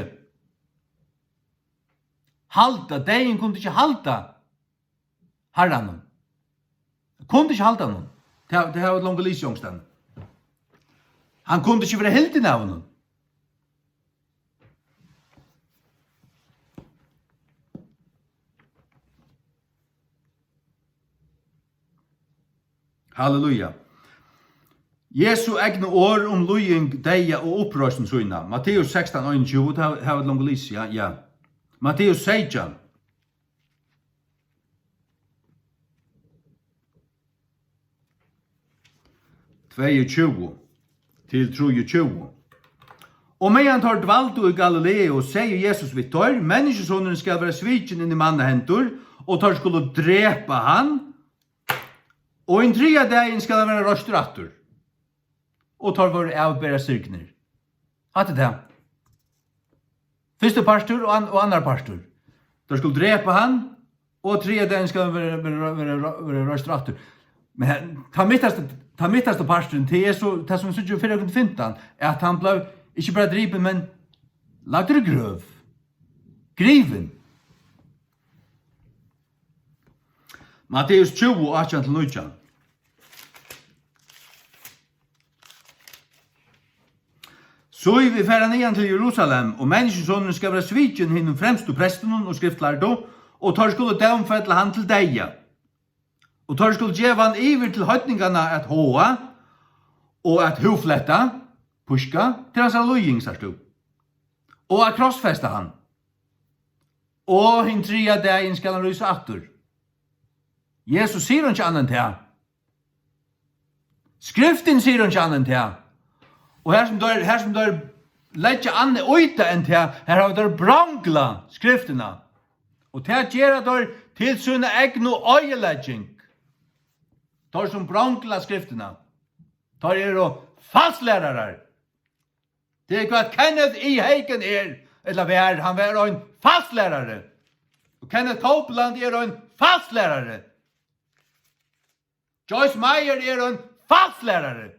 halda, deyðin kundi ikki halda Harranum. Kundi ikki halda honum. Tað, tað hava vit longu lisið onkustaðni. Hann kundi ikki vera hildin av honum. Halleluja. Jesu egnu orð um líðing, deyða og uppreisn sína. Matteus sekstan einogtjúgu, tað hava vit longu lisið, ja, ja. Matteus seytjan. Tveyogtjúgu til trýogtjúgu. Og meðan teir dvaldu í Galileu, segði Jesus við teir: Menniskjusonurin skal vera svikin inn í manna hendur, og teir skulu drepa hann, og hin triðja dagin skal hann vera reistur aftur. Og teir vóru avbera syrgnir. Hatta er tað. Fyrsti partur og an-, og annar partur. Teir skulu drepa hann, og triðja dagin skal hann vera, vera, vera, vera reistur aftur. Men her, tað mittasta, tað mittasta parturin, tað er so, tað sum vit síggja í fyrra Korint fimtan, er, at hann bleiv ikki bara dripin, men Lagdur í grøv. Grivin. Matteus tjúgu, átjan til nítjan. So eg vil fara niðan til Jerusalem, og Menniskjusonurin skal vera svikin hinum fremstu prestunum og skriftlærdu, og teir skulu dómfella hann til deyða. Og teir skulu geva hann yvir til heidningarnar at háða og at húðfletta, píska, til hansara líðing, sært tú, og at krossfesta hann. Og hin triðja dagin skal hann rísa aftur. Jesus sigur einki annað enn tað. Skriftin sigur einki annað enn tað. Og her sum teir, her sum teir leggja annað í tað enn tað, her hava teir bronglað skriftina. Og tað gera teir til sína egnu oyðilegging. Teir sum brongla skriftina, teir eru falsklærarar. Tað er hvat Kenneth E. Hagin er, ella var, hann var ein falsklærari. Og Kenneth Copeland er ein falsklærari. Joyce Meyer er ein falsklærari.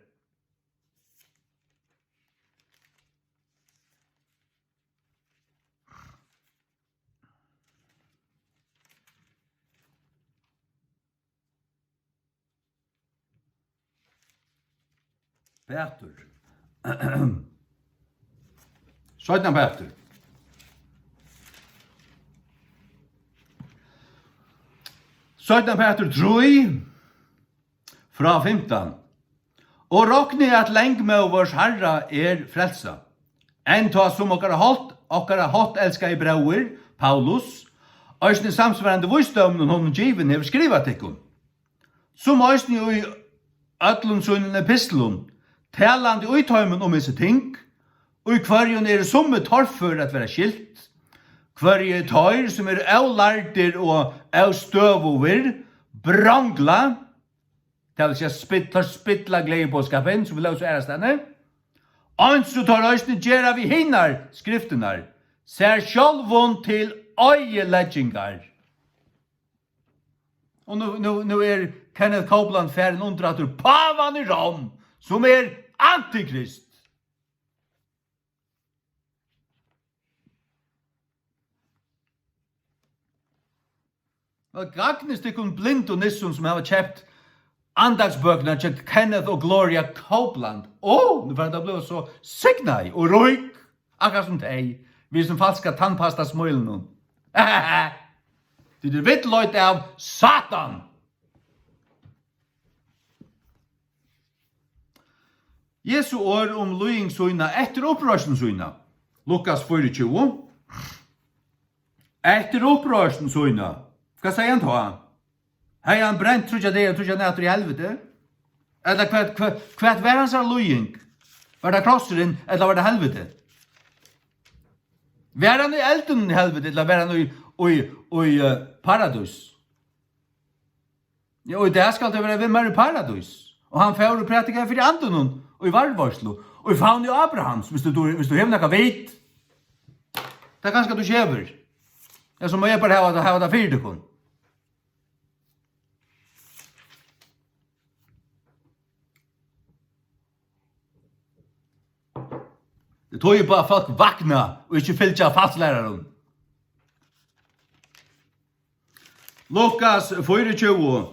Pætur. Seinna Pætur. Seinna Pætur trý, frá fimtan. Og roknið, at langmóð vors Harra er frelsa, enn tá sum okkara hátt, okkara hátt elskaði bróðir, Paulus, eisini samsvarandi vísdóminum honum givin, hevur skrivað tykkum, sum eisini í øllum sínum epistlum, talandi í teimum um hesi ting, í hvørjum eru summi torfør at vera skilt, hvørji teir, sum eru ólærdir og óstøðugir, brongla, tað vil siga, spill-, teir spilla gleðiboðskapin, sum vit lósu aðrastaðni, eins og teir eisini gera við hinar skriftirnar, sær sjálvum til oyðileggingar. Og nú, nú, nú er Kenneth Copeland farin undir aftur pávan í Rom, sum er antikrist. Væl gagnist tykkum blindu nissum, sum hava keypt andagsbøkurnar hjá Kenneth og Gloria Copeland. Ó, nú fara tey at blíva so signaði og rík, akkurát sum tey, við sum falska tannpastasmílinum. Tit eru villleidd av Satan. Jesu orð um líðing sína eftir uppreisn sína. Lukas fýraogtjúgu. Eftir uppreisn sína. Hvat segði hann tá? Hevði hann brent tríggjar dagar og tríggjar nætur í helviti? Ella hvat, hvat, hvat var hansara líðing? Var tað krossurin, ella var tað helviti? Var hann í eldinum í helviti, ella var hann í, í, í, eh, paradís? Ja, og í dag skal tað vera við mær í paradís. Og hann fór og prædikaði fyri andunum og í varðveitslu og í favni Abrahams, hvis tú, tú, hvis tú hevur nakað vit. Tað er kanska, tú skevur. Ja, so má eg bara hava, hava tað fyri tykkum. Tað er tí, bara fólk vakna og ikki fylgja falslærarum. Lukas fýraogtjúgu,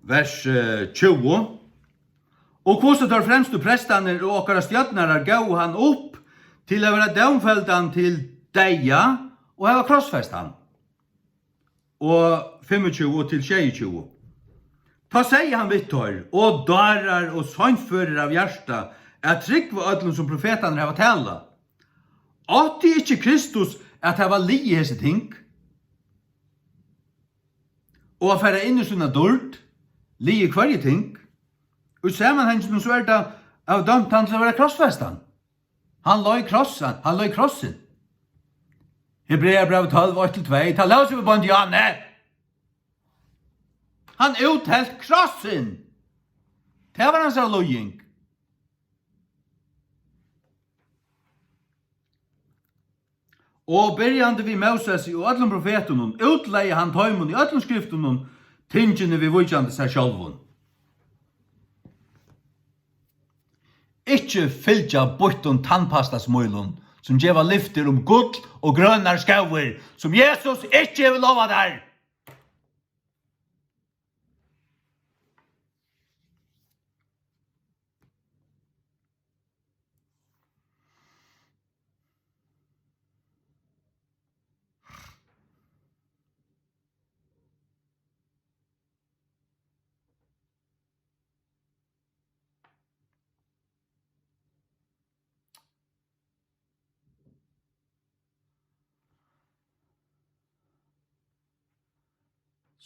vers, eh, tjúgu. Og hvussu teir fremstu prestarnir og okkara stjórnarar góvu hann upp til at vera dómfeldan til deyða og hava krossfest hann. Og fimmogtjúgu til sjeyogtjúgu. Tá segði hann við teir, og dárar og seinførir av hjarta, at trúgva øllum, sum profetarnir hava talað. Átti ikki Kristus at hava liðið hesi ting? Og at fara inn í sína dýrd, liðið hvørji ting? Í samanhanginum so er tað, at dømt hann til at vera krossfestan. Hann leið krossan, hann leið krossin. Hebreabrævið tólv, eitt til tvey, tað lósu vit beint í áðni. Hann úthelt krossin. Tað var hansara líðing. Og byrjandi við Mósesi og øllum profetunum, útlegði hann teimum í øllum skriftunum tingini viðvíkjandi sær sjálvum. Ikki fylgja býttum tannpastasmílum, sum geva lyftir um gull og grønar skógir, sum Jesus ikki hevur lovað tær.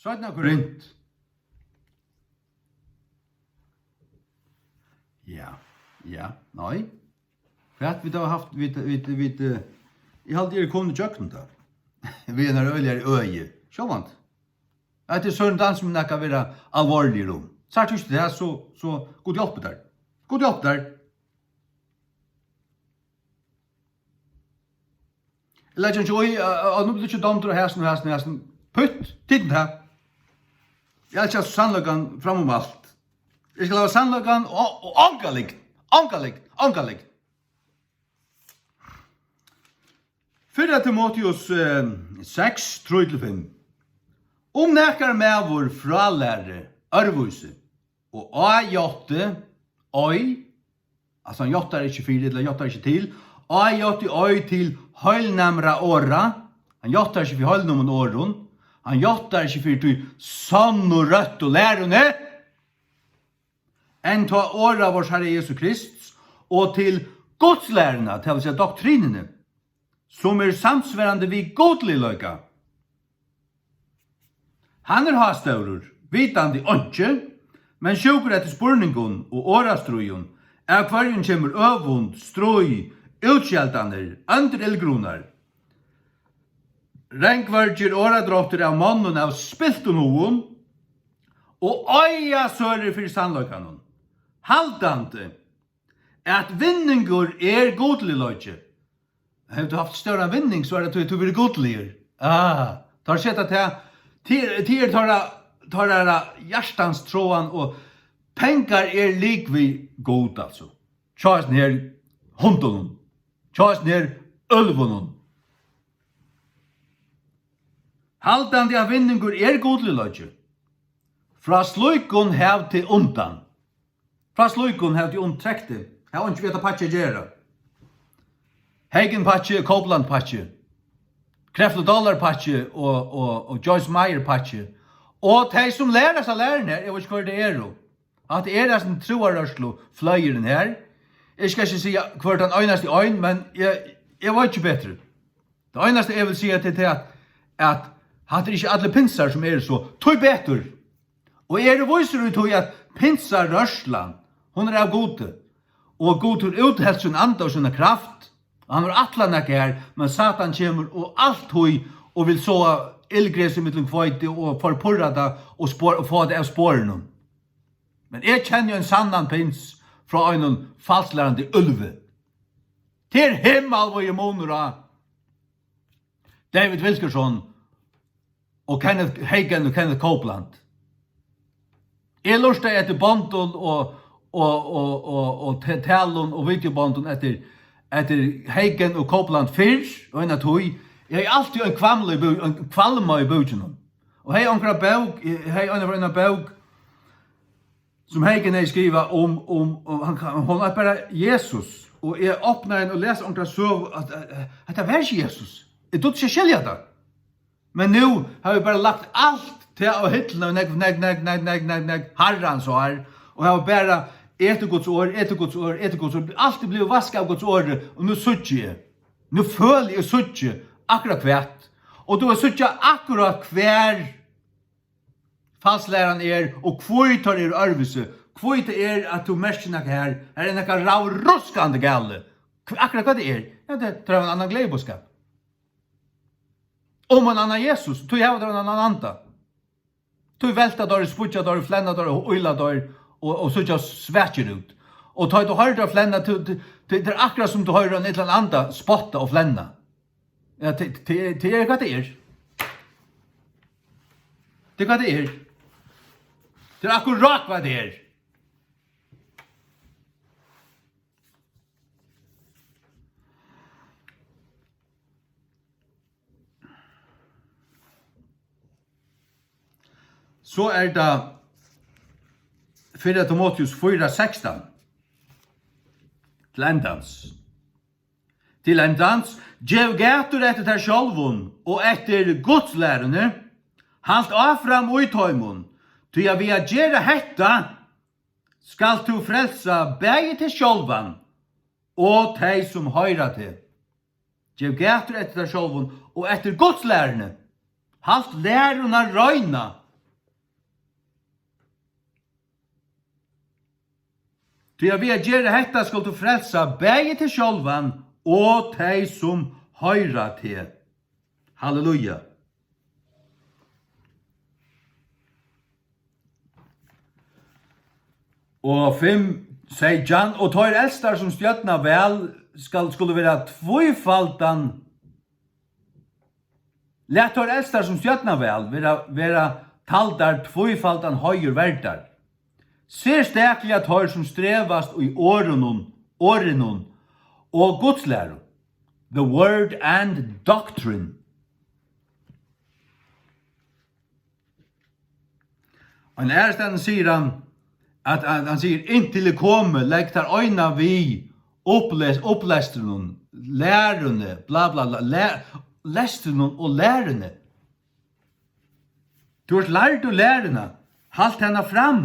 Seinna Korint. Ja, ja, nei. Hvat vit hava havt, vit, vit, vit, eh, eg haldi, eg eri komin ígjøgnum tað. Við einari øgiliga øði. Sjálvandi. At tað er Søren Dan, sum nakað vera alvorligur um. Sært tú ikki tað, so, so Gud hjálpi tær. Gud hjálpi tær. Eg leggi ikki í, og, og nú blívi ikki dámdur av hasum og hasum og hasum. Pytt, tit tað. Eg elski sannleikan fram um alt. Eg skal hava sannleikan og, og onga lygn. Onga lygn. Onga lygn. Fyrra Timoteus, eh, seks, trý til fimm. Um nakar maður frálærir øðrvísi, og ájátti ei, altso, hann játtar ikki fyri, ella játtar ikki til, ájátti ei til heilnæmra orða, hann játtar ikki fyri heilnæmum orðum, hann játtar ikki fyri tí sonnu røttu læruni, enn tá orða vors Harra Jesu Krists, og til gudslæruna, tað vil siga doktrinini, sum er samsvarandi við gudligleika. Hann er hástórur, vitandi einki, men sjúkur eftir spurningum og orðastríðum, av hvørjum kemur øvund, stríð, útskjaldanir, óndir illgrunar, rangvørgir orðadráttir av monnum av spiltum hugum, og eiga sørir fyri sannleikanum, haldandi, at vinningur er gudligleiki. Hevur tú havt stóran vinning, so er tað tí, tú verður gudligur. Ah, teir seta tað, tí, tí er teirra, teirra hjartans tráan, og pengar er lik við Gud, altso. Hjá hesum her hundunum. Hjá hesum her úlvunum. Haldandi, at vinningur er gudligleiki. Frá slíkum hav teg undan. Frá slíkum hav teg undan, trekk teg. Hav einki við hetta pakki at gera. Hagen pakki, Copeland pakki, Creflo Dollar pakki og, og, og Joyce Meyer pakki. Og tey sum læra hasa læruna her, eg veit ikki, hvør tey eru. Hatta er hasin trúarrørslufløyurin her. Eg skal ikki siga hvør tann einasti ein, men eg, eg veit ikki betri. Tað einasta eg vil siga til tað, at, at hatta er ikki allir pinsar sum eru so, tíbetur. Og eg eri vísur í tí, at pinsarrørslan, hon er av Gudi. Og Gud hevur úthelt sín anda og sína kraft. Og hann hevur ætlað nakað her, men Satan kemur og altíð og vil sáa illgresið millum hveiti og forpurra tað og spor-, og fáa tað av sporunum. Men eg kenni ein sannan pins frá einum falslærandi úlvi. Tað er himmalvíður munur á David Wilkerson og Kenneth Hagin og Kenneth Copeland. Eg lurtaði eftir bondum og, og, og, og, og te-, talum og videobondum eftir, eftir Hagin og Copeland fyrr, og eina tíð. Eg hevði altíð ein kvamla í bú-, ein kvalma í búkinum. Og hevði onkra bók, eg hevði eina, eina bók, sum Hagin hevði skrivað um, um, um hann, hon var bara Jesus, og eg opnaði hana og las onkra søgu, at, at, at hetta var ikki Jesus. Eg dugdi ikki at skilja tað. Men nú havi eg bara lagt alt tað á hillina í nógv, nógv, nógv, harrans ár, og havi bara etið Guds orð, etið Guds orð, etið Guds orð, alt er blivið vaskað av Guds orði, og nú síggi eg, nú føli eg, síggi akkurát hvat, og tú ert síggja akkurát hvar falslæran er, og hví teir eru øðrvísi, hví tað er, at tú merkir nakað her, her er nakað ravruskandi galið. Hví, akkurát hvat tað er, ja, tað, teir hava ein annan gleðiboðskap. Um ein annan Jesus, tí hava teir ein annan anda. Tí velta teir, spýggja teir, flenna teir og ýla teir og, og síggja svakir út. Og tá tú hoyrir teir flenna, tú, tú, tú, tað er akkurát sum tú hoyrir ein illan anda spotta og flenna. Ja, tað, tað er, tað er hvat tað er. Tað er hvat tað er. Tað er akkurát hvat tað er. So er tað fyrra Timoteus fýra sekstan. Til endans. Til endans, gev gætur eftir tær sjálvum og eftir Gudslæruni, halt áfram í teimum, tí at við at gera hetta, skalt tú frelsa bæði teg sjálvan og tey, sum hoyra teg. Gev gætur eftir tær sjálvum og eftir Gudslæruni. Halt læruna reina. Tí at við at gera hetta, skalt tú frelsa bæði teg sjálvan og tey, sum hoyra teg. Halleluja. Og fimm seytjan, og teir elstar, sum stjórna væl, skal, skulu vera tvífaldan, lat teir elstar, sum stjórna væl, vera, vera taldar tvífaldan heiður verdar. Serstakliga teir, sum strevast í orðunum, orðinum og Gudslæru. The word and doctrine. Ein aðrastaðni sigur hann, at, at hann sigur, inntil eg komi, legg tær eina við upples-, upplestrinum, læruni, bla, bla, bla, le-, lestrinum og læruni. Tú ert lærdur læruna, halt hana fram.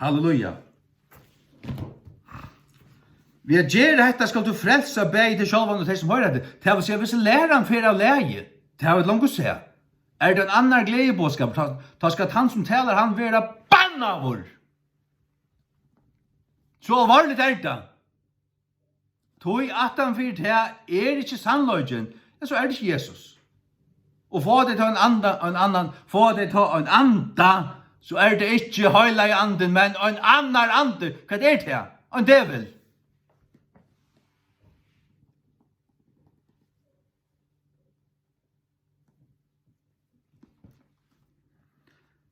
Halleluja. Við at gera hetta, skalt tú frelsa bæði teg sjálvan og tey, sum hoyra teg. Tað vil siga, hvis læran fer av lagi, tað hava vit longu sæð, er tað ein annar gleðiboðskapur, tá, tá skal tann, sum talar, hann vera bannaður. So alvorligt er tað. Tí aftan fyri tað er ikki sannleikin, ja, so er tað ikki Jesus. Og fáa tey tá ein anda, ein annan, fáa tey tá ein anda, so er tað ikki Heilagi Andin, men ein annar andi. Hvat er tað? Ein djevul.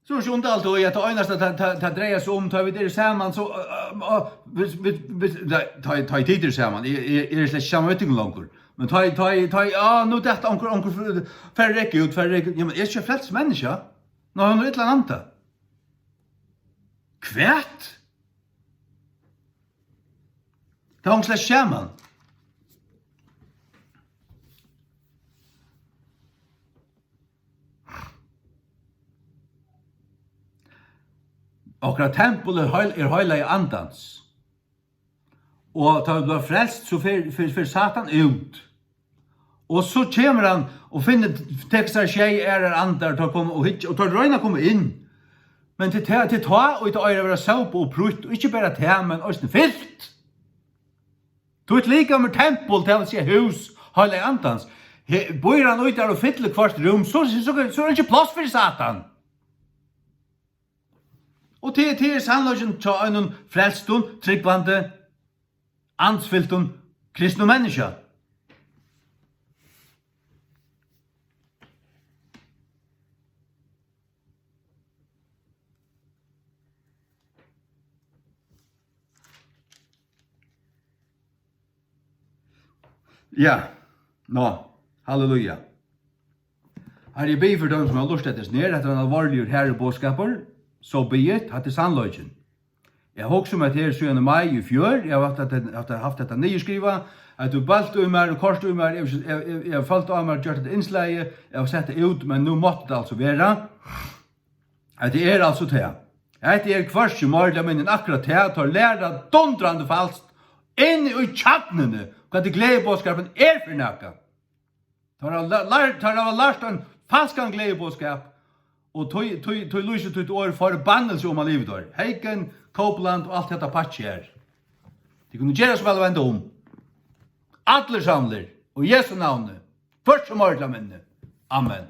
So er ikki undarligt, at tað einasta, tað, tað, tað dreiar seg um, tá vit eru saman, so, øh, øh, øh, hvis, hvis, hvis, tá, tá, tá tit eru saman, eg, eg, eg eri slett ikki saman við tykkum longur. Men tá, tá, tá, á, nú datt onkur, onkur fer, fer reyk út, fer reyk út. Jamen, eg eri ikki frelst menniskja. Nú hevur hon illan anda. Hvat? Tað hongur slett ikki saman. Okkara tempul er heil-, er heilagi andans. Og tá vit blíva frelst, so fer, fer, fer Satan út. Og so kemur hann og finnur, tekur sær sjey aðrar andar, teir koma og hyggja, og teir royna at koma inn. Men til ta, til tá, og tað eigur at vera sópað og prýtt, og ikki bara tað, men eisini fylt. Títt likam er tempul, tað vil siga hús, Heilaga Andans. He-, býr hann í tær og fyllir hvørt rúm, so, so, so, so er ikki pláss fyri Satan. Og tað, tað er sannleikin hjá einum frelstum, trúgvandi, andsfyltum, kristnum menniskja. Ja, nå, halleluja. Herre, eg biði fyri teimum, sum hava lurtað eftir hesum her. Hetta er ein alvorligur, harður boðskapur. So be it, hatta er sannleikin. Eg havi hugsað um hetta her síðan í mai í fjør. Eg havi havt hetta, haft, haft hetta niðurskrivað, at tú bólt í mær og koyrt í mær. Eg, eg, eg, eg havi følt á mær, gjørt hetta innslagið, eg havi sett tað út, men nú mátti tað altso vera. Hetta er altso tað. Hetta er hvørki meira ella minni enn akkurát tað, teir læra dundrandi falskt inn í kjarnuni, hvat er gleðiboðskapurin er fyri nakað. Teir hava la-, lært, teir hava lært ein falskan gleðiboðskap, og tí, tí, tí lýsir títt orð forbannilsi um at liva teir. Hagen, Copeland og alt hetta pakki her. Tit kunnu gera so væl at venda um. Allir samlir, í Jesu navni, hvørki meira ella minni. Amen.